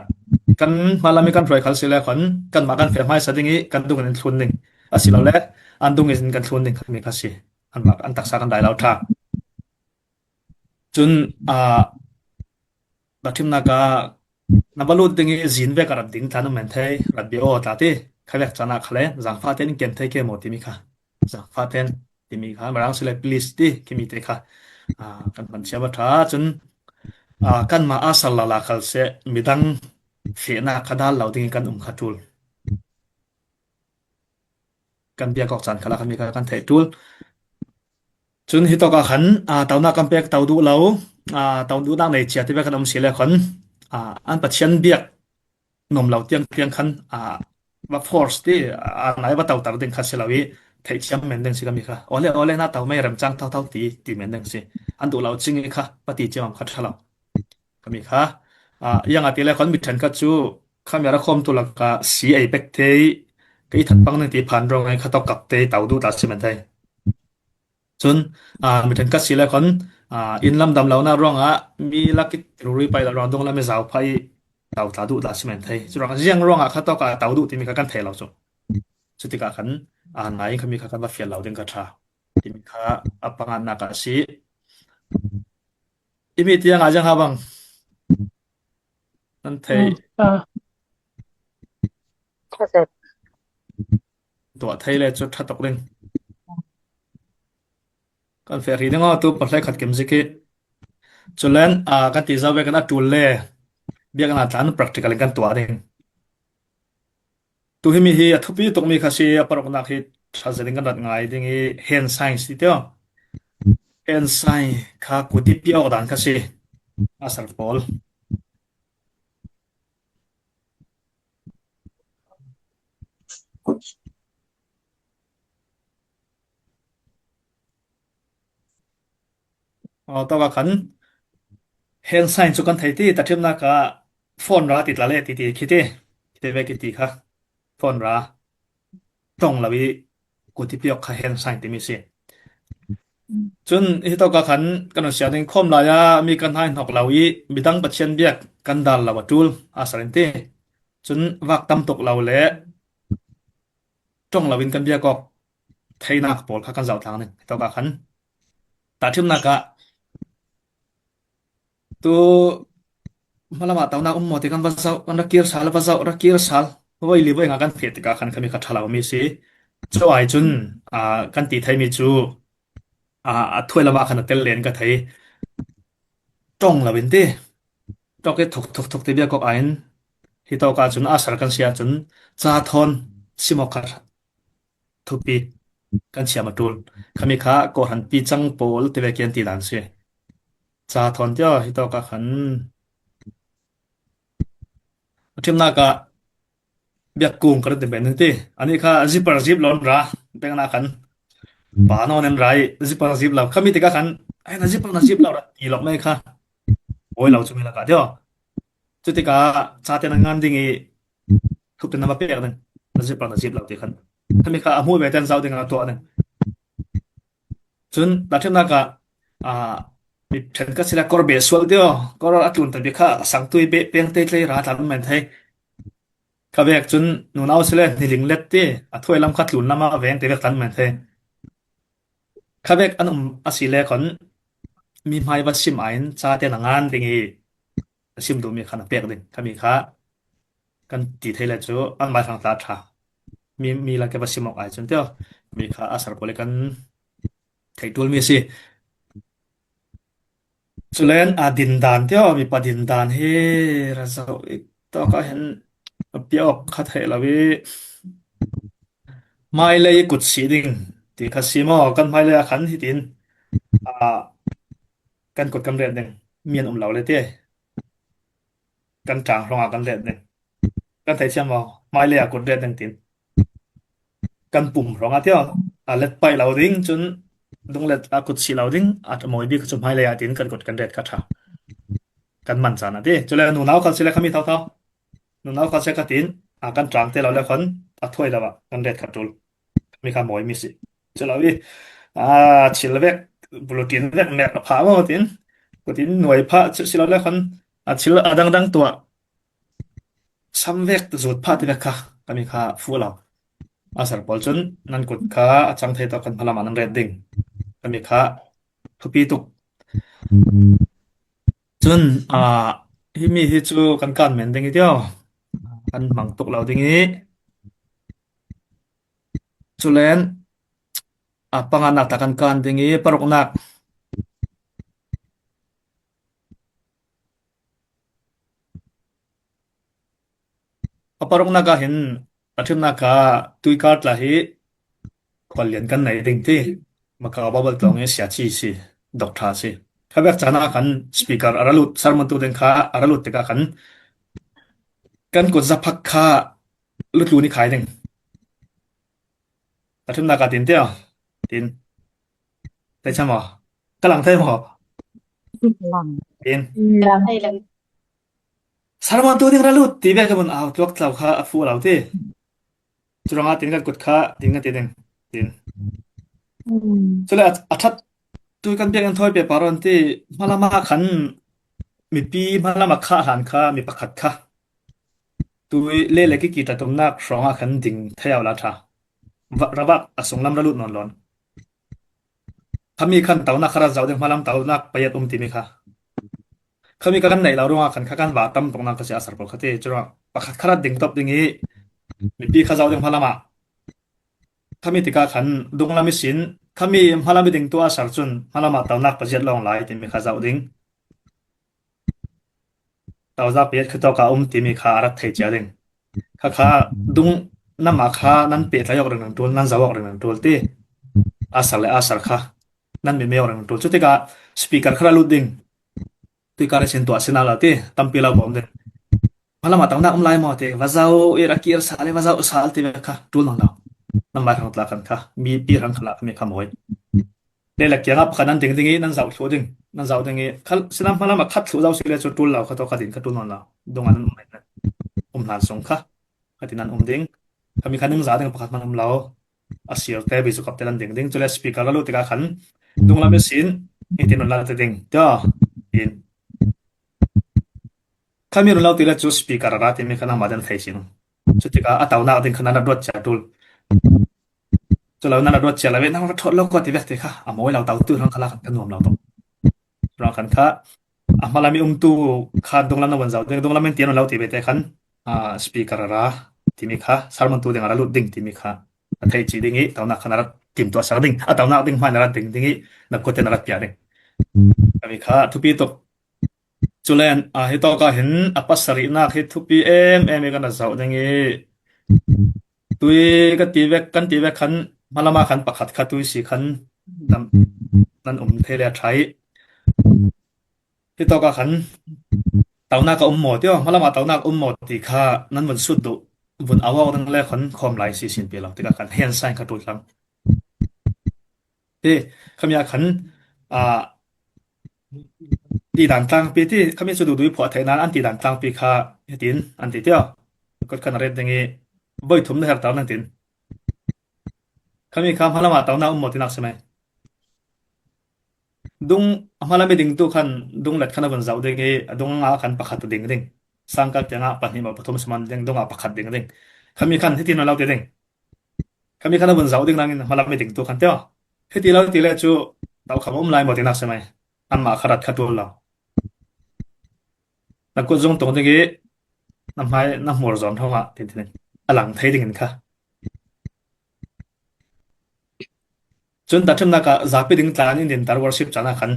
kan hmalam i kan hruai khal si le khan kanmah kan feh hmaisa ding i kan dung in thlun ding. Asilole an dung in kan thlun ding khami kha si. An, an taksa kan dai lo ṭha. Cun, aa, tahṭhimnak ah na va lut ding i zin vek a rat ding tla na men thei, rat bia aw tla ti, khavek caan ah kha le, zaangfah ten in kem thei ke maw timi kha, zaangfah ten timi kha, Mirang si le please ti, khimi te kha, aa, kan hman cia va ṭha. Cun, aa, kanmah a sal lala khal seh, midang fehnak kha dal lo ding i kan um kha ṭul. Kan biak awk caan khalah kan mi kha kan theih ṭul. Cun hitawk ah khan, aa, tonak kan pek to duh lo, aa, to duhnak nei cia ti vek kan um si le khan, aa, an Pathian biak nuam lo tiang tiang khan, aa, va force ti, aa, nai va toter ding kha si lo i theih thiam men ding si kan mi kha. Awle, awle, na to mei remcang thotho ti, ti men ding si. An duh lo cing i kha, va ti ciamam kha ṭha lo. Khami kha, aa, ziangahtile khan mi ṭhenkhat cu khami a ra khawmtu lakah si ei pek te i ka i that pang ning ti phan ruangah kha tawk kap te i to duh tla si men thei. Cun, aa, mi ṭhenkhat si le khan, aa, inn lam dam lonak ruangah mi lak i ruri pai lo ruang dunglam i zau phah i to tla duh tla si men thei. Cu ruangah ziang ruangah kha tawk a to duh timi kha kan thei lo cu. Cutikah khan, aa, nai in khami kha kan va fial lo ding kha ṭha. Timi kha a panganak ah a si. I mi tiang a ziang ha bang nan thei. Hmm, ah. Tuah thei le cu ṭha tuk ding. Kan feh rih ding aw, tu pahleikhat kim zik hi. Culen, aa, kan ti zo ve kan a ṭul le biaknak tlan practical in kan tuah ding. Tu himi hi a thupi tukmi kha si, a paruknak hi ṭha zetin kan rat ngai ding i hand sign si tio. Hand sign kha kuti piak dan kha si. A sar pawl. Aw, tawka khan hand sign cu kan thei ti, tahṭhimnak ah phone ra ti tla le ti ti khi ti, khi ti ve khi ti kha phone ra ṭong lo i kuti piak kha hand sign timi si. Cun hitawka khan kan sia ding khawm lai ah mi kan hai hnok lo i midang Pathian biak kan dal lo a ṭul a sal in ti. Cun vak tam tuk lo le ṭong loin kan biak awk theinak pawl kha kan zoh tlang ding. Hitawk ah khan tahṭhimnak ah tu hmalamah taunak um maw ti kan va zoh, kan ra kir sal, va zoh, ra kir sal. Voi li voi nga kan feh tikah khan khami kha ṭha lo mi si. Cu ai cun, aa, kan ti thei mi cu, aa, a thuai lamah khan a tel len ka thei. Ṭong lo in ti. Ṭok i thuk, thuk, thuk ti bia kok aiin hitawk ah cun a ser kan si ahcun ca thawn simawk kha thupi kan chiam a ṭul. Khami kha kawhhranpi cang pawl ti vekin an ti dan si. Ca thawn tiah hitawk ah khan a ṭhimnak ah biakung ka rin ti men ti. Anih kha zipper zip lo an ra, peknak khan pa nawn an ra i zipper zip lo. Khami tikah khan ai na zipper na zip lo ra ti lawk mai kha. Awi lo cu mi lakah tiah. Cutikah ca te na ngan ding i thup te na va pek ding. Na zip lo, na zip lo ti khan. Khami kha a hmuh ve te an zoh ding a tuah ding. Cun tahṭhimnak ah, aa, mi ṭhen ka si le kawr beh sual tiah, kawr a tlun ta bik kha a sangtu i beh peng tei tlei ra tlan men thei. Kha vek cun nunau si le hniling let ti, a thuai lam kha tlun lam ah veng te vek tlan men thei. Kha vek an um a si le khan mi hmai va sim aiin ca te na ngan ding i a sim duhmi khan a pek ding. Khami kha kan ti thei le cu an mai hrang tla ṭha. Mi, mi lak va sim awk ai cun tiah mi kha a ser pawl i kan thei ṭul mi a si. Culen a din dan tiah mipa din dan hi ra zoh i tawk ah hin a piak awk kha theih lo i hmailei i kut sih ding ti kha si maw? Kan hmailei ah khan hitin, aa, kan kut kan ret ding, mi an um lo le ti. Kan ṭang hrawngah kan ret ding. Kan theithiam maw? Hmailei ah kut ret ding tin. Kan pum hrawngah tiah a let paih lo ding, cun dunglet a kut sih lo ding, a mawi bik cu hmailei ah tin kan kut kan ret kha ṭha. Kan man caan ah ti. Cule nunau khal si le khami thotho. Nunau khal si kha tin, a kan ṭang te lo le khan a thuai lo ah kan ret kha ṭul. Khami kha mawi mi si. Cu lo i, a, thil vek, bulutin vek mek a pha maw tin, kutin nuai phah cu si lo le khan a thil a dangdang tuah sam vek zut phah ti vek kha, khami kha fuh lo. A ser pawl cun nan kut kha a cang thei tawk khan hmalam ah nan ret ding. Khami kha thupi tuk. Cun, aa, himi hi cu kan kan men ding i tiah kan hmang tuk lo ding i, culen a panganak ta kan kan ding i, paruknak, a paruknak ah hin a ṭhimnak ah tuikar tla hi khuallian kan nei ding ti. Macau Bible tlawng i siachi si, doctor si. Kha vek caan ah khan speaker a ra lut, sermon tu ding kha a ra lut tikah khan kan kut zaphak kha lutlun i khai ding. A ṭhimnak ah tin tiah, tin. Tei chan maw? Ka lang thei maw? Lang. Tin. Lang thei lang. Sermon tu ding ra lut ti ve ka mun au tuak tlau kha a fuh lo ti. Curuangah tin kan kut kha, tin kan ti ding. Tin. Cule a, a ṭhat tu kan biak in thawi pe pah rawn ti, hmalam ah khan mipi hmalam a kha hlan kha mi pakhat kha tui le le kiki ṭatumnak hrawngah khan ding thei au la ṭha. Ravak a sunglam ra lut nawn lawn. Khami khan taunak kha ra zoh ding, hmalam taunak paiat um timi kha. Khami kha kan neih lo ruangah khan kha kan va tam tuknak ka si a, a ser pawl kha ti. Curuangah pakhat kha ra ding top ding i mipi kha zoh ding hmalam ah. Khami tikah khan dunglam ihsin, khami hmalam i ding tu a ser cun hmalam ah taunak paziat lawng lai timi kha zoh ding. Taunak paziat khitawk a um timi kha a rat thei cia ding. Kha kha dunglam ah kha nan pehtlai awk ringring ṭul, nan zoh awk ringring ṭul ti. A ser le a ser kha nan meme awk ringring ṭul. Cutikah speaker kha ra lut ding. Tuikar ihsin tuah si hna lo ti, tampi lo bawm ding. Hmalam ah taunak um lai maw ti, va zoh i ra kir sal i va zoh sal ti ve kha ṭul nawn lo. Nan vai hrang tla khan kha, mipi hrang khan ah khami kha mawi. Leilak kiangah pakhat nan ding ding i nan zoh thluh ding, nan zoh ding i, kha, sinam hmalam ah khat thluh zoh si le cu ṭul lo, kha tawk kha din kha ṭul nawn lo. Dungah nan um, um hlan sung kha, kha tin nan um ding. Khami kha ningzah ding pakhat hman um lo. A sir te, beisukap te nan ding ding. Cule speaker a luh tikah khan dunglam ihsin hitin nun lau ti ding. Tia, in. Khami nun lau ti le cu speaker a ra timi kha nangmah dan thei sin. Cutikah a taunak ding khan an a duat cia ṭul. Cu lo nan a ruat cia lo ve, nan ruat thawt lo ko ti vek ti kha a mawi lo tau tu rang kha la khan ka nuam lo tawh. Rang khan kha a hmalam i umtu kha dunglam na vun zau ding, dunglam in ti an lo ti ve te khan, ah, speaker a ra timi kha, sermon tu ding a ra lut ding timi kha a theih cih ding i, taunak khan a rat tim tuah sak ding, a taunak ding hmai na rat ding ding i, na kut in a rat piak ding. Kami kha thupi tuk. Culen, ah, hi tawk ah hin a pasarihnak hi thupi em em i kan rat zoh ding i, tui ka ti vek, kan ti vek khan, hmalam ah khan pakhat kha tui si khan nan, nan um thei le a ṭha i. Hi tawk ah khan taunak a um maw ti aw, hmalam ah taunak um maw ti kha nan vun sut duh, vun au awk ding le khan khawm lai si sin pi lo, tikah khan hand sign kha ṭul hlang. Hi, khami ah khan, ah, ti dan tlangpi ti, khami cu duhdui phuah theih nan an ti dan tlangpi kha hitin an ti tiah. Kut khan a ret ding i, voi thum na herh ta nan tin. Khami kha hmalam ah taunak um maw tinak si mai. Dung, a hmalam i dingtu khan dung let khan a vun zoh ding i, a dung ah khan pakhat a ding ding. Sangkal tiang ah pahnih maw pathum si man ding, dung ah pakhat ding ding. Khami khan hitin a lo ti ding. Khami khan a vun zoh ding nangin hmalam i dingtu khan teo. Hiti lo ti le cu taukham a um lai maw tinak si mai. Anmah kha rat kha ṭul lo. Na kut zung tung ding i na hmai na hmur zawn hrawng ah tin tin a lang thei dingin kha. Cun tahṭhimnak ah zapi ding tla in dinter worship caan ah khan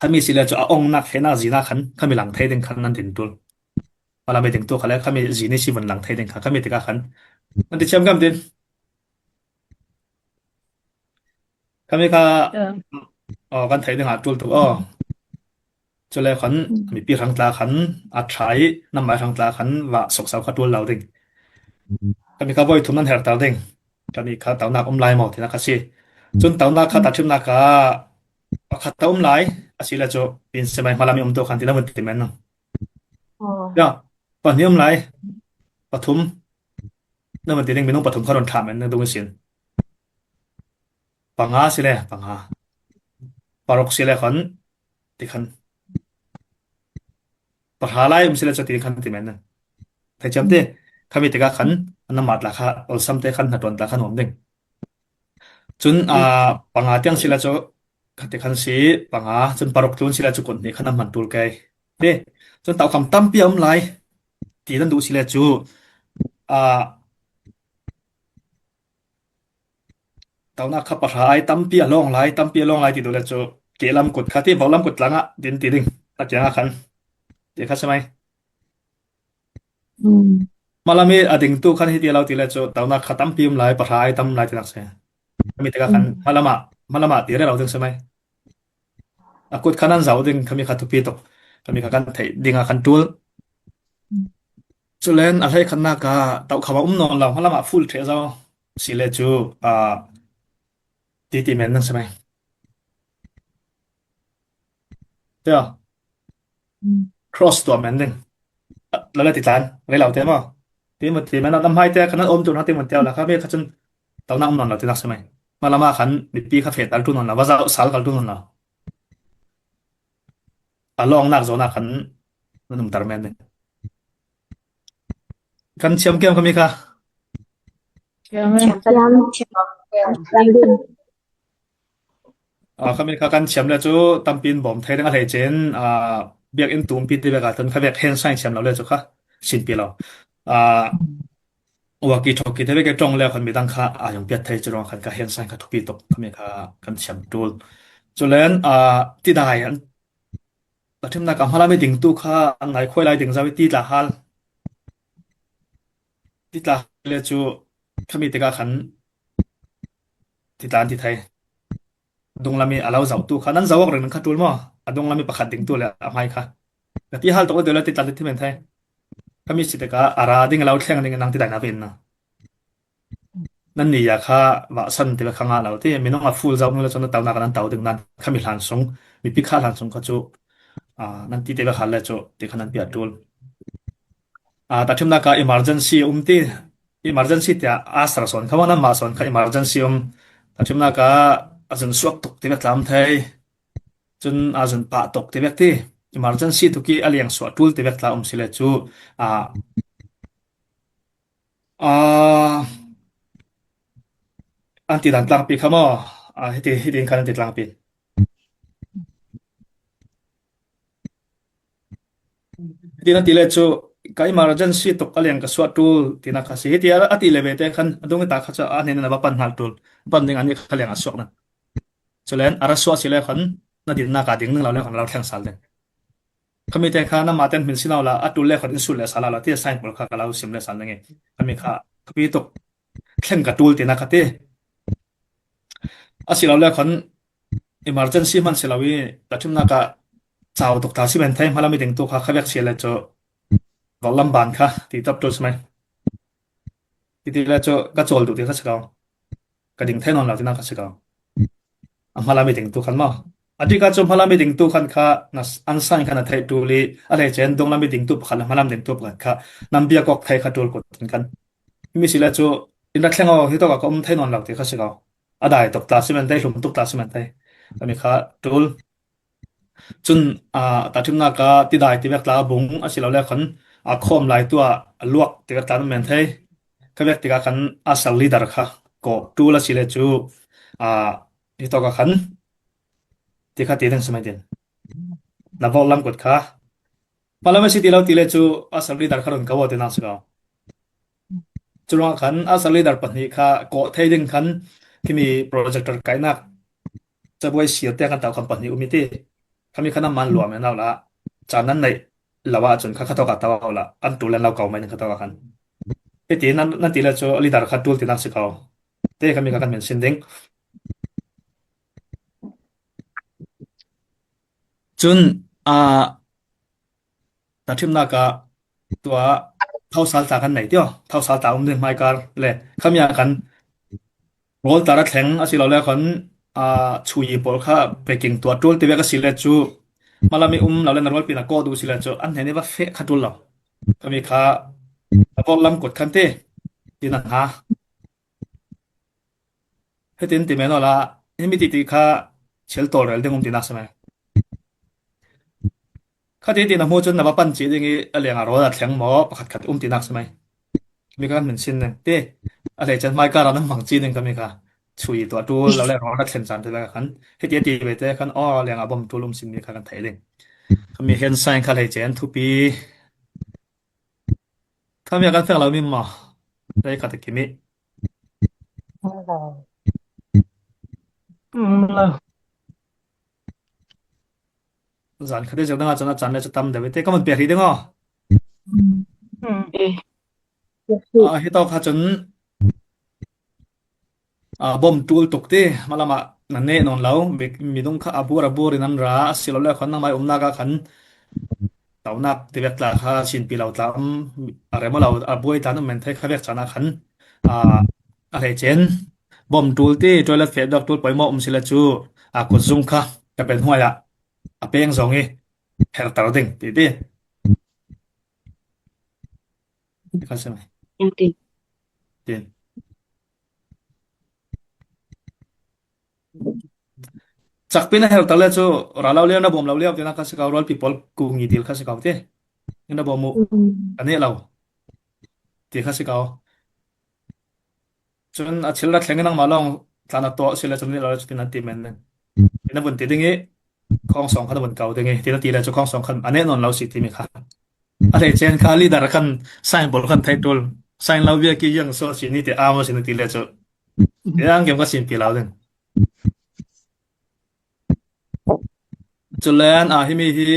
khami si le cu a ongnak, hehnak, zinak khan khami lang thei ding khan nan din ṭul. Hmalam i dingtu kha le khami zini si vun lang thei ding kha khami tikah khan nan ti thiam kam tin. Khami kha, aw, kan theih ding ah ṭul tuk aw. Cule khan mipi hrang tla khan a ṭha i, nanmai hrang tla khan vah sokso kha ṭul lo ding. Khami kha voi thum nan herh ter ding. Khami kha taunak um lai maw tinak a si. Cun taunak kha tahṭhimnak ah pakhat a um lai a si le cu, pin si mai, hmalam i umtu khan ti na vun ti men nang. Ya, pahnih um lai, pathum, na vun ti ding, minung pathum kha run ṭha men na dung i sin. Panga si le panga, paruk si le khan ti khan, pahra lai um si le cu ti khan ti men na. Thei ciam ti, khami tikah khan a nanmah tla kha olsam te khan hnaṭuan tla khan nuam ding. Cun, aa, panga tiang si le cu kha ti khan si, panga, cun paruk tlun si le cu kut hnih khan a hman ṭul kei. Ti, cun taukham tampi a um lai ti nan duh si le cu, aa, taunak kha pahra ai tampi a lawng lai, tampi a lawng lai ti duh le cu, kehlam kut kha ti, vohlam kut tlang ah din ti ding, a kiang ah khan ti kha si mai. Hmalam i a dingtu khan hiti a lo ti le cu, taunak kha tampi um lai, pahra ai tam lai tinak si. Khami tikah khan hmalam ah, hmalam ah ti rero ding si mai. A kut khan an zoh ding, khami kha thupi tuk. Khami kha kan theih ding ah khan ṭul. Culen a hleikhatnak ah taukham a um nawn lo, hmalam ah full ṭheh zo si le cu, aa, ti ti men ding si mai. Teo. Cross tuah men ding. Lala ti tlan, rei lo te maw? Ti mun ti men, na hmai te khan an um tu na ti mun teo la, khami kha cun taunak um nawn lo tinak si mai. Hmalam ah khan mipi kha fehter tu nawn lo, va zoh sal kal tu nawn lo. A lawngnak zawn ah khan nan umter men ding. Kan thiam kem khami kha. Thiam, thiam, thiam. Aa, khami kha kan thiam le cu tampi in bawm thei ding a hlei cin, aa, biakinn tumpi te vek ah tun kha vek hen sign thiam lo le cu kha sinpi lo. Aa, walkie talkie te vek i ṭong le khan midang kha aa zong piat thei cu ruang khan kha hen sign kha thupi tuk, khami kha kan thiam ṭul. Culen, aa, tidai an tahṭhimnak ah hmalam i dingtu kha an nai khuai lai ding zo i ti tla hal. Ti tla hal le cu khami tikah khan ti tla an ti thei. Dunglam i a lo zohtu kha nan zoh awk ringring kha ṭul maw? A dunglam i pakhat dingtu le a hmai kha. Ka ti hal tuk le ti tla ti men thei. Khami si tikah a ra ding a lo thleng ding nang ti dai na ve in na. Nan ni ya kha vahsan ti ve kha ngah lo ti, minung a full zoh nu le cun na taunak a nan tau ding nan khami hlan sung, mipi kha hlan sung kha cu, aa, nan ti te ve hal le cu ti kha nan piah ṭul. Aa, tahṭhimnak ah emergency a um ti, emergency tiah a sar sawn kha, nanmah sawn kha emergency a um. Tahṭhimnak ah a zun suak tuk ti vek tla um thei. Cun a zun pah tuk ti vek ti, emergency tuk i a liang suah ṭul ti vek tla um si le cu, aa, aa, an ti dan tlangpi kha maw? A, hiti, hiti in khan an ti tlangpi. Hiti na ti le chu, ka emergency tuk a leng ka suah tul tina kha si. Hiti a, a ti le ve te khan a dung ta kha chu a hnen na va pan hal tul. Pan ding ani kha leng a suak na. Chulen a ra suah si le khan na dinna ka ding ding lo le khan lo thleng sal ding. Khami te kha na ma ten min si lo la, a tul le khan in sul le sal la ti sign pawl kha ka lo sim le sal ding e. Khami kha thupi tuk thleng ka tul tina kha ti. A si lo le khan emergency man si lo i, ta thimna ka chau tuk ta si men thei, hmalam i ding tu kha kha vek si le chu, vok lam ban kha ti tap tul si mai. Ti ti le chu ka chawl tu ti kha si lo. Ka ding thei non lo tina kha si lo. A hmalam i ding tu khan maw? A ti ka chu hmalam i ding tu khan kha na s-, an sign khan a thei tul i, a le chen dung lam i ding tu pakhat le hmalam ding tu pakhat kha nam bia kok thei kha tul kut khan. Mi si le chu in ra thleng aw, hi tawk a ka um thei non lo ti kha si lo. A dai tuk ta si men thei, hlum tuk ta si men thei. Khami kha tul. Chun, a, ta thimna ka ti dai ti vek tla bung a si lo le khan a khawm lai tu a luak ti vek tla men thei. Kha vek ti ka khan a sal leader kha ko tul a si le chu, a, hi tawk a khan ti kha ti ding si mai tin. Na vok lam kut kha. Hmalam a si ti lo ti le chu a sal leader kha run ka vok ti na si lo. Churuang khan a sal leader pahnih kha kawh thei ding khan khimi projector kainak chabuai sial te khan tau khan pahnih um i ti. Khami khan a man luam en lo la. Chan nan neih lo a chun kha kha tawk a tau lo la. An tul len lo kau mai ding kha tawk a khan. Hiti nan, nan ti le chu leader kha tul ti nak si kau. Te khami kha kan men sin ding. Chun, a, ta thimna ka tua thau sal ta kan nei tio, thau sal ta um ding mai kar le. Khami a kan rol ta ra thleng a si lo le khan, a, chui pawl kha peking tua tul ti vek a si le chu. Hmalam i um lo le na rol pi na ko du si le chu. An hnen i va fe kha tul lo. Khami kha a vok lam kut khan ti. Ti na ha. Hetin ti men aw la, himi ti ti kha chel tol rel ding um ti nak si mai. Kha ti ti na hmu chun na va pan chi ding i a leng a rawl a thleng maw pakhat khat um ti nak si mai. Mi kha kan min sin ding ti. A hlei chen mai kar a na hmang chi ding kha mi kha. Chui tua tul lo le rawl a thlen chan te la khan. Hiti a ti ve te khan aw leng a bom tul um sin mi kha kan thei ding. Kha mi hen sign kha hlei chen thupi. Kha mi a kan feng lo mi maw. Hlei khat a kimi. Hello. Zan khat i zeu dang a chun a chan le chu tam deuh i te ka mun pe ri ding aw. A, hi tawk kha chun, a, bom tul tuk ti, hmalam a na neh nawn lo, mi, midung kha a bur a bur in an ra, a si lo le khan nangmai umnak a khan taunak ti vek tla kha sin pi lo tla um, a rem a lo, a buai tla um men thei kha vek chan a khan, a, a hlei chen bom tul ti, toilet feh dawk tul poimawh um si le chu, a, kut zung kha ka pen huai ah a peng zawng i her tar ding ti ti. Ka se mai. Tin. Chakpin a her tar le chu ra lo liau na bom lo liau ti na kha si kau, rualpi pawl ku ngi dil kha si kau ti. Ina bom mu. Mm. A neh lo. Ti kha si kau. Chun a chil ra thleng i nangmah lawng tlan a tawh si le chun ni lo le chu tin an ti men nen. Ina vun ti ding i khawng sawng khan a vun kau ding i tin a ti le chu khawng sawng khan a neh nawn lo si ti mi kha. A hlei chen kha leader khan sign bol khan thei tul. Sign lo viak i yang so si ni ti a maw si ni ti le chu. Yang kem ka sin pi lo ding. Chulen a himi hi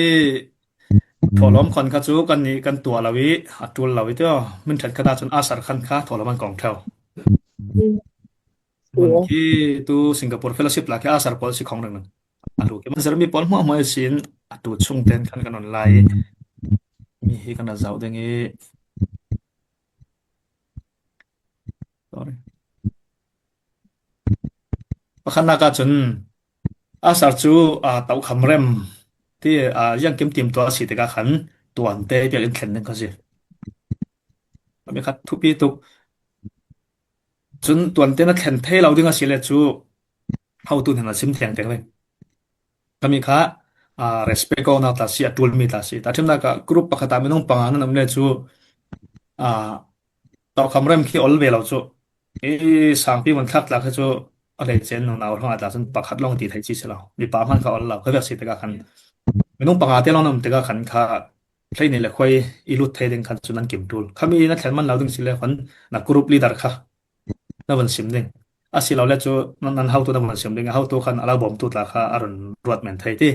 thawhlawm khan kha chu kan ni kan tuah lo i a tul lo i tio. Min ṭhat khat a chun a sar khan kha thawhlawm an kawng theu. Mun khi tu Singapore fellowship la khi a sar pawl si khawng reng nang. A lu khi man sar mi pawl hmuah hmuah i sin a tu chung ten khan kan on lai i. Mi hi kan a zauh ding i. Sorry. Pakhatnak ah cun a sar cu, aa, tokham rem ti, aa, ziangkim tim tuah a si tikah khan tuante piak in thlen ding kha si. Khami kha thupi tuk. Cun tuante na thlen thei lo ding a si le cu hotu hnen a sim thengteng ve. Khami kha, aa, respect awknak tla si, a ṭulmi tla si. Tahṭhimnak ah group pakhat ah minung panga nan um le cu, aa, tokham rem khi ol ve lo cu. I sangpi mun thlak tla kha chu a hleice in nunau hrawng a tla chun pakhat lawng ti thei chi si lo. Mipa hman kha ol lo, kha vek si tikah khan. Minung panga te lawng na um tikah khan kha hleihnih le khuai i lut thei ding khan chu nan kim tul. Khami na thlen man lo ding si le khan na group leader kha na vun sim ding. A si lo le chu nan, nan hotu na vun sim ding. A hotu khan a lo bawmtu tla kha a run ruat men thei ti.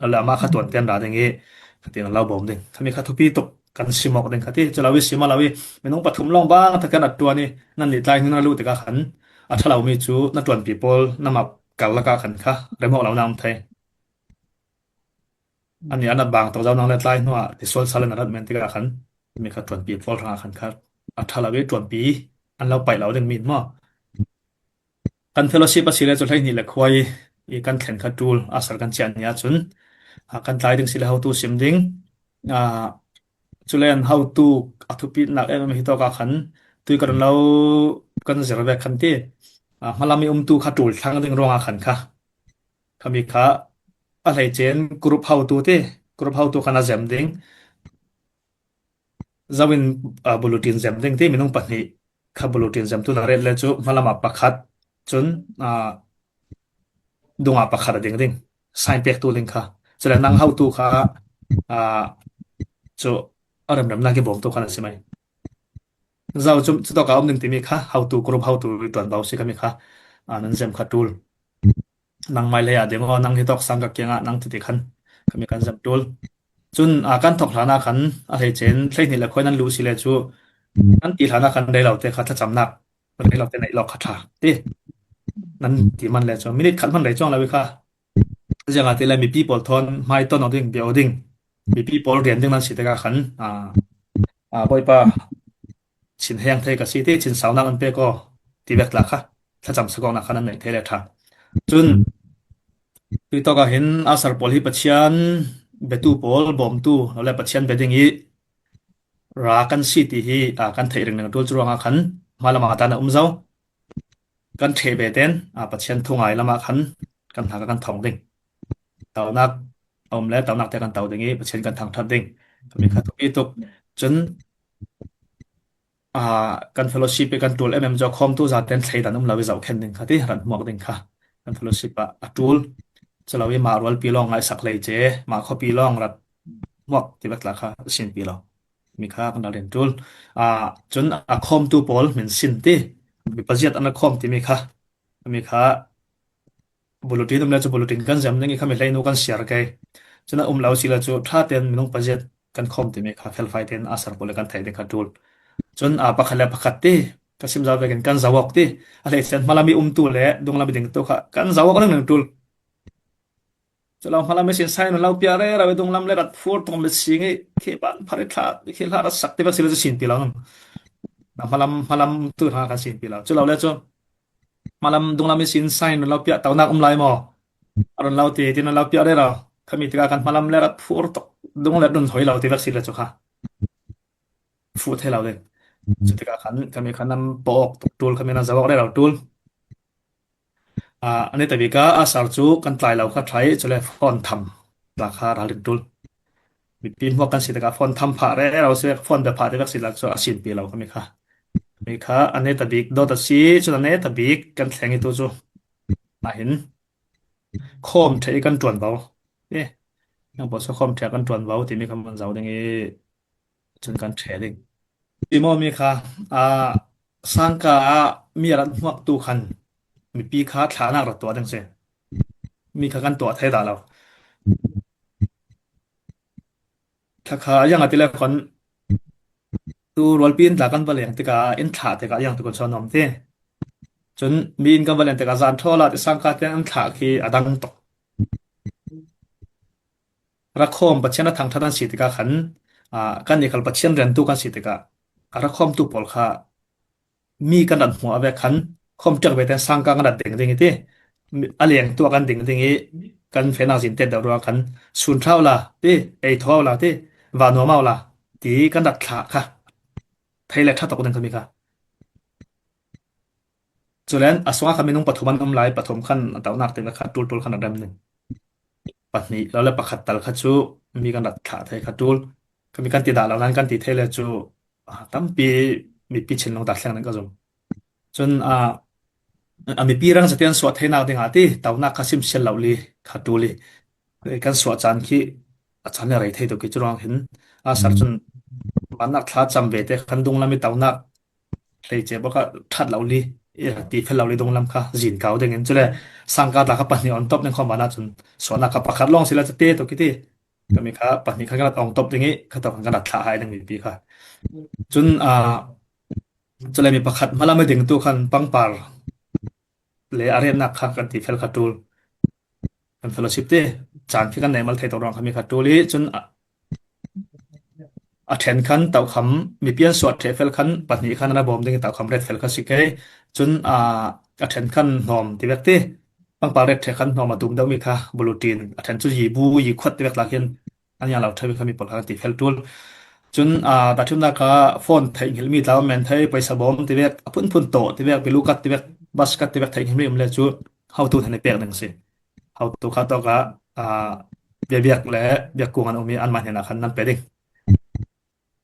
A le amah kha tuan ten ra ding i kha tin a lo bawm ding. Khami kha thupi tuk kan sim awk ding kha ti. Chu lo i sim a lo i minung pathum lawng bang tha kan a tuan i nan nih tlai hnu na lut tikah khan a ṭha lo mi chu na tuanpi pawl na map kal lakah khan kha remawk lo na um thei. Ani ana bang tawk zo nang le tlai hnuah tisual sal in a rat men tikah khan mi kha tuanpi pawl hrangah khan kha a ṭha lo i tuanpi an lo paih lo ding min maw? Kan fellowship a si le chu hleihnih le khuai i kan thlen kha tul a sar kan chiah ni ah chun a kan tlai ding si le hotu sim ding. A, chulen hotu a thupi nak em em hi tawkah khan tui kan lo kan zir vek khan ti. A, hmalam i umtu kha tul thlang ding ruangah khan kha. Khami kha a hleice in group hotu ti, group hotu khan a zem ding. Zoin, a, bulletin zem ding ti, minung pahnih kha bulletin zem tu na ret le chu hmalamah pakhat chun, a, dungah pakhat a ding ding. Sign pek tu ding kha. Chule nang hotu kha, a, chu a remrem na kibawm tu khan a si mai. Zau chu, chu tawka um ding timi kha, hotu group hotu i tuan bau si khami kha, a, nan zem kha tul. Nang mai lei a ding aw, nang hi tawk sang ka kiangah nang titi khan khami kan zem tul. Chun, a, kan thawk hlana khan a hleice in hleihnih le khuai nan luh si le chu nan ti hlana khan rei lo te kha thlachamnak, rei lo te neih lawk kha ṭha ti. Nan ti man le chu minute khat hman rei chuang lo i kha. Ziangahtile mipi pawl thawn hmai tawn aw ding, bia aw ding. Mipi pawl rian ding nan si tikah khan, a, a, Bawipa, chin heng thei ka si ti, chin saunak an pek aw ti vek tla kha thlacham sakawkna khan an neih thei le ṭha. Chun tui tawkah hin a sar pawl hi Pathian betu pawl, bawmtu lo le Pathian be ding i ra kan si ti hi, a, kan theih ringring tul chu ruangah khan hmalamah a tan a um zo. Kan ṭheh ve ten, a, Pathian thu ngai lamah khan kan hnak a kan thawng ding. Taunak a um le taunak te kan tau ding i Pathian kan thangṭhat ding. Khami kha thupi tuk. Chun, a, kan fellowship i kan tul em em chu a khawmtu zaten thleidan um lo i zohkhen ding kha ti, rat hmuak ding kha. Kan fellowship ah a tul. Chu lo i mah rualpi lawng ngaihsak lei che, mah khuapi lawng rat hmuak ti vek tla kha a sinpi lo. Mi kha kan ral rin tul. A, chun a khawmtu pawl min sin ti. Mi paziat an a khawm ti mi kha. Mi kha bulletin um le chu bulletin kan zem ding i khami hleinu kan siar kei. Chun a um lo si le chu ṭha ten minung paziat kan khawm ti mi kha felfai ten a sar pawl le kan theih ding kha tul. Chun a pakhat le pakhat ti ka sim zau vekin kan zau awk ti. A hleice in hmalam i umtu le dunglam i dingtu kha kan zau awk ringring tul. Chu lo hmalam i sin sign lo piah rero i dunglam le rat phur tawng le sing i khi ban phar i thla, khi hla rat sak ti vek si le chu sinpi lo nung. Na hmalam, hmalam tu hna kan sinpi lo. Chu lo le chu hmalam dunglam i sin sign lo piah taunak um lai maw? A run lo ti, tin lo piah rero. Khami tikah kan hmalam le rat phur tawk dung le run hoi lo ti vek si le chu kha. Fuh thei lo ding. Chu tikah khan khami khan nam pawh awk tuk tul, khami na zau awk rero tul. A, a ni ta bik a, a sar chu kan tlai lo kha ṭha i, chule phone tham tla kha ral rin tul. Mipi hmuak kan si tikah phone tham phah rero si, phone be phah ti vek si la chu a sinpi lo khami kha. Khami kha a ni ta bik dawt a si, chun a ni ta bik kan thleng i tu chu. Nahin khawm ṭheh i kan ṭuan bo. E, nang pawh saw khawm ṭheh a kan ṭuan bo timi kha man zo ding i, chun kan ṭheh ding. Pi maw mi kha, a, sangka ah mi a rat hmuaktu khan mipi kha thlanak rat tuah ding si. Mi kha kan tuah thei dah lo. Thla kha a yang a ti le khan tu rualpi in tla kan va leng tikah in thlah tikah a yang tu kan sawn nuam ti. Chun mi in kan va leng tikah zan thaw la ti sangka tiang in thlah khi a dang tuk. Rakhawm Pathian a thangṭhat an si tikah khan, a, kan ni khal Pathian riantu kan si tikah a rakhawmtu pawl kha mi kan rat hmuah a vek khan khawm ṭek ve ten sangka kan rat ding ding i ti. A lengtu a kan ding ding i kan fehnak zin tet deuh ruang khan sun ṭha uh la ti, ei thaw uh la ti, vah nuam uh la ti kan rat thlah kha thei le ṭha tawk ding kha mi kha. Chulen a sungah khan minung pathum an um lai, pathum khan a taunak te kha tul tul khan a rem ding. Pahnih lo le pakhat tal kha chu mi kan rat thlah thei kha tul. Kha mi kan ti dah lo nan kan ti thei le chu, a, tampi mipi chin lawng ta thleng ding ka zum. Cun a, a mipi rang zatian suah theinak dingah ti taunak kha simsial lo li kha ṭul i, kan suah caan khi a caan le rei thei tuk i, curuang hin a sar cun mannak thla cam ve te khan dunglam i taunak hleice bawk ah ṭhat lo li, i, ti fel lo li dunglam kha zin kau ding in, cule sangka ta kha pahnih on top ding khawh banah cun suahnak kha pakhat lawng si la cate tuk i ti. Kami kha pahnih kha kan rak on top ding i, kha tawk khan kan rak thlah hai ding mipi kha. Cun a, cule mi pakhat hmalam i dingtu khan pangpar le a retnak kha kan ti fel kha ṭul. Kan fellowship te caan khi kan nei mal thei tuk ruang kha mi kha ṭul i, cun a, a ṭhen khan taukham mipi an suah ṭheh fel khan pahnih khan an a bawm ding i taukham ret fel kha si kei. Cun a, a ṭhen khan hnawm ti vek ti, pangpar ret ṭheh khan hnawm a tum deuh mi kha bulletin, a ṭhen cu yi bu yi khuat ti vek lak hin an yang lo ṭheu i kha mi pawl kha kan ti fel ṭul. Cun a, tahṭhimnak kha phone theih hngilh mi tlau men thei, paisa bawm ti vek, a phunphun tawh ti vek, bilukat ti vek, baskat ti vek theih hngilh mi um le cu hotu hnen i pek ding si. Hotu kha tawk ah a, biabiak le biakung an um i anmah hnenah khan nan pe ding.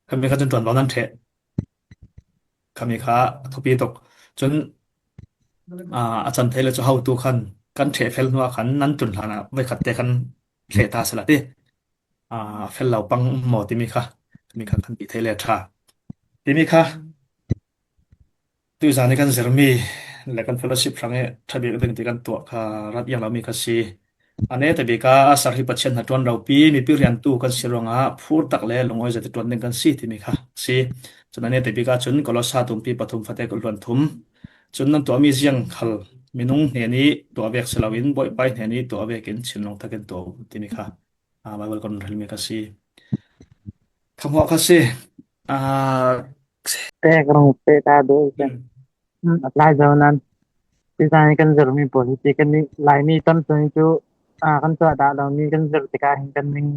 Khami kha cun ṭuanvo nan ṭheh. Khami kha a thupi tuk. Cun a, a can thei le cu hotu khan kan ṭheh fel hnu ah khan nan ṭun hlan ah voikhat te kan ṭheh ta sila ti. A, fel lo pang maw timi kha, timi kha kan ti thei le ṭha. Timi kha tuizan i kan zirmi le kan fellowship hrang i ṭha bik ding ti kan tuah kha rat iang lomi kha si. A neta bik ah a sar hi Pathian hnaṭuan ropi, mipi riantu kan si ruangah phur tak le lungawi zet i ṭuan ding kan si timi kha si. Cun a neta bik ah cun Kolosa tumpi pathum fate kul hluan thum. Cun nan tuahmi ziang khal minung hnen i tuah vek si loin Bawipa hnen i tuah vekin thinlung takin tuah uh timi kha, aa, Bible kan run hrilmi kha si. Khamhuah kha si. Aa, te ka rung pe ta do i kan. Hmm, a tlai zo nan. Ti zan i kan zirmi pawl hi ti kan ni, Laimi tam sun cu, aa, kan tuah dah lomi kan zir tikah hin kan ning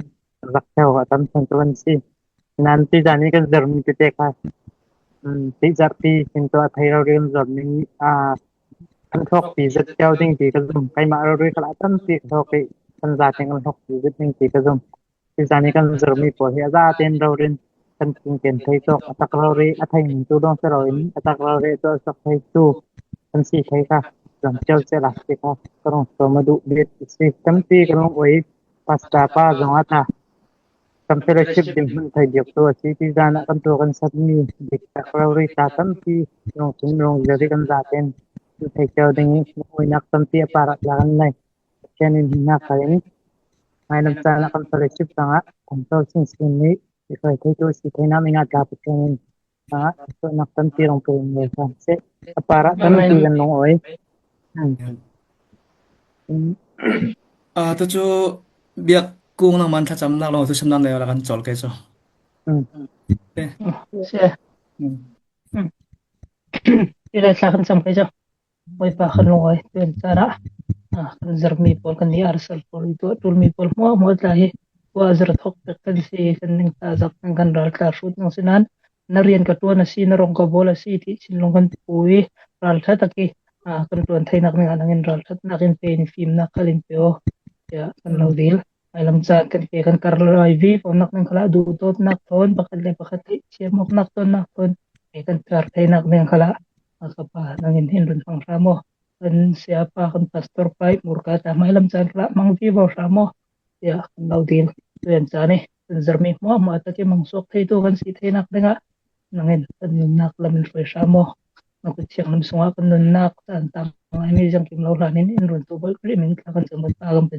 rak cheu a tam sun cu kan si. Nan ti zan i kan zirmi ti te kha, um, ti zarhpi sin tuah thei rori kan zirmi, aa, kan thawkpi zet cio ding ti ka zum. Keimah rori khalah tampi ka thawk i kan zate kan thawkpi zet ding ti ka zum. Ti zan i kan zirmi pawl hi a zaten rori in kan cinken thei tawk, a tak rori a thei tu dong si loin a tak rori a tuahsak thei tu kan si thei kha zam cio sehla ti kha ka rung sawm a duh bik si. Tampi kan rung oi pasta pa zong a ta kan fellowship dinhmun thei biak tu a si. Ti zan ah kan tuah kan satmi bik tak rori ta tampi rung sim rung zeri kan zaten kan thei cio ding i uinak tampi a parah la kan nei. Pathian in hinnak kal in hmailam caan ah kan fellowship tangah kan tawlchin sin nih i kai thei tu si theinak ning ah tla Pathian in tangah tuahnak tampi rung pe in le kan seh a parah tampi kan lung oi. Hmm. Ah, tu cu biak kung nangman thlacamnak lawng tu simnak nei awla kan cawl ke cu. Hmm. Okay. Sure. Hmm. Hmm. Ti le thla kan cam ke cu. Bawipa kan lungawi tuan caan ah, ah, kan zirmi pawl kan ni arsal pawl i tuah ṭulmi pawl hmuahhmuah tla hi tuah zir thawk pek kan si, kan ning ta zak kan ral tla hrut nang si nan na rian ka ṭuan a si, na rong ka bawl a si ti thinlung kan ti pu i ralṭha tak i, ah, kan ṭuan theinak ning ah nangin ralṭhatnak in pe in fimnak khal in pe aw tiah kan lo dil. Hmailam caan kan ke kan kar lai vivo nak ning khalah duhdawtnak thawn pakhat le pakhat theih thiam awknak tawnnak thawn ke kan kar theinak ning khalah a ka pa nangin hin run hmang hram aw. Kan siapa kan pastor pa i murka ta hmailam caan khalah hmang vivo hram aw tiah kan lo dil. Tuan caan i kan zirmi hmuahhmuah tak i mangsuak theitu kan si theinak dingah nangin kan nunnak lam in hruai hram aw. Na kut thiang lam sungah kan nunnak caan tang ngaimi ziangkim lo hlan in in run tu bawl krim in tla kan cam kan pa kan pa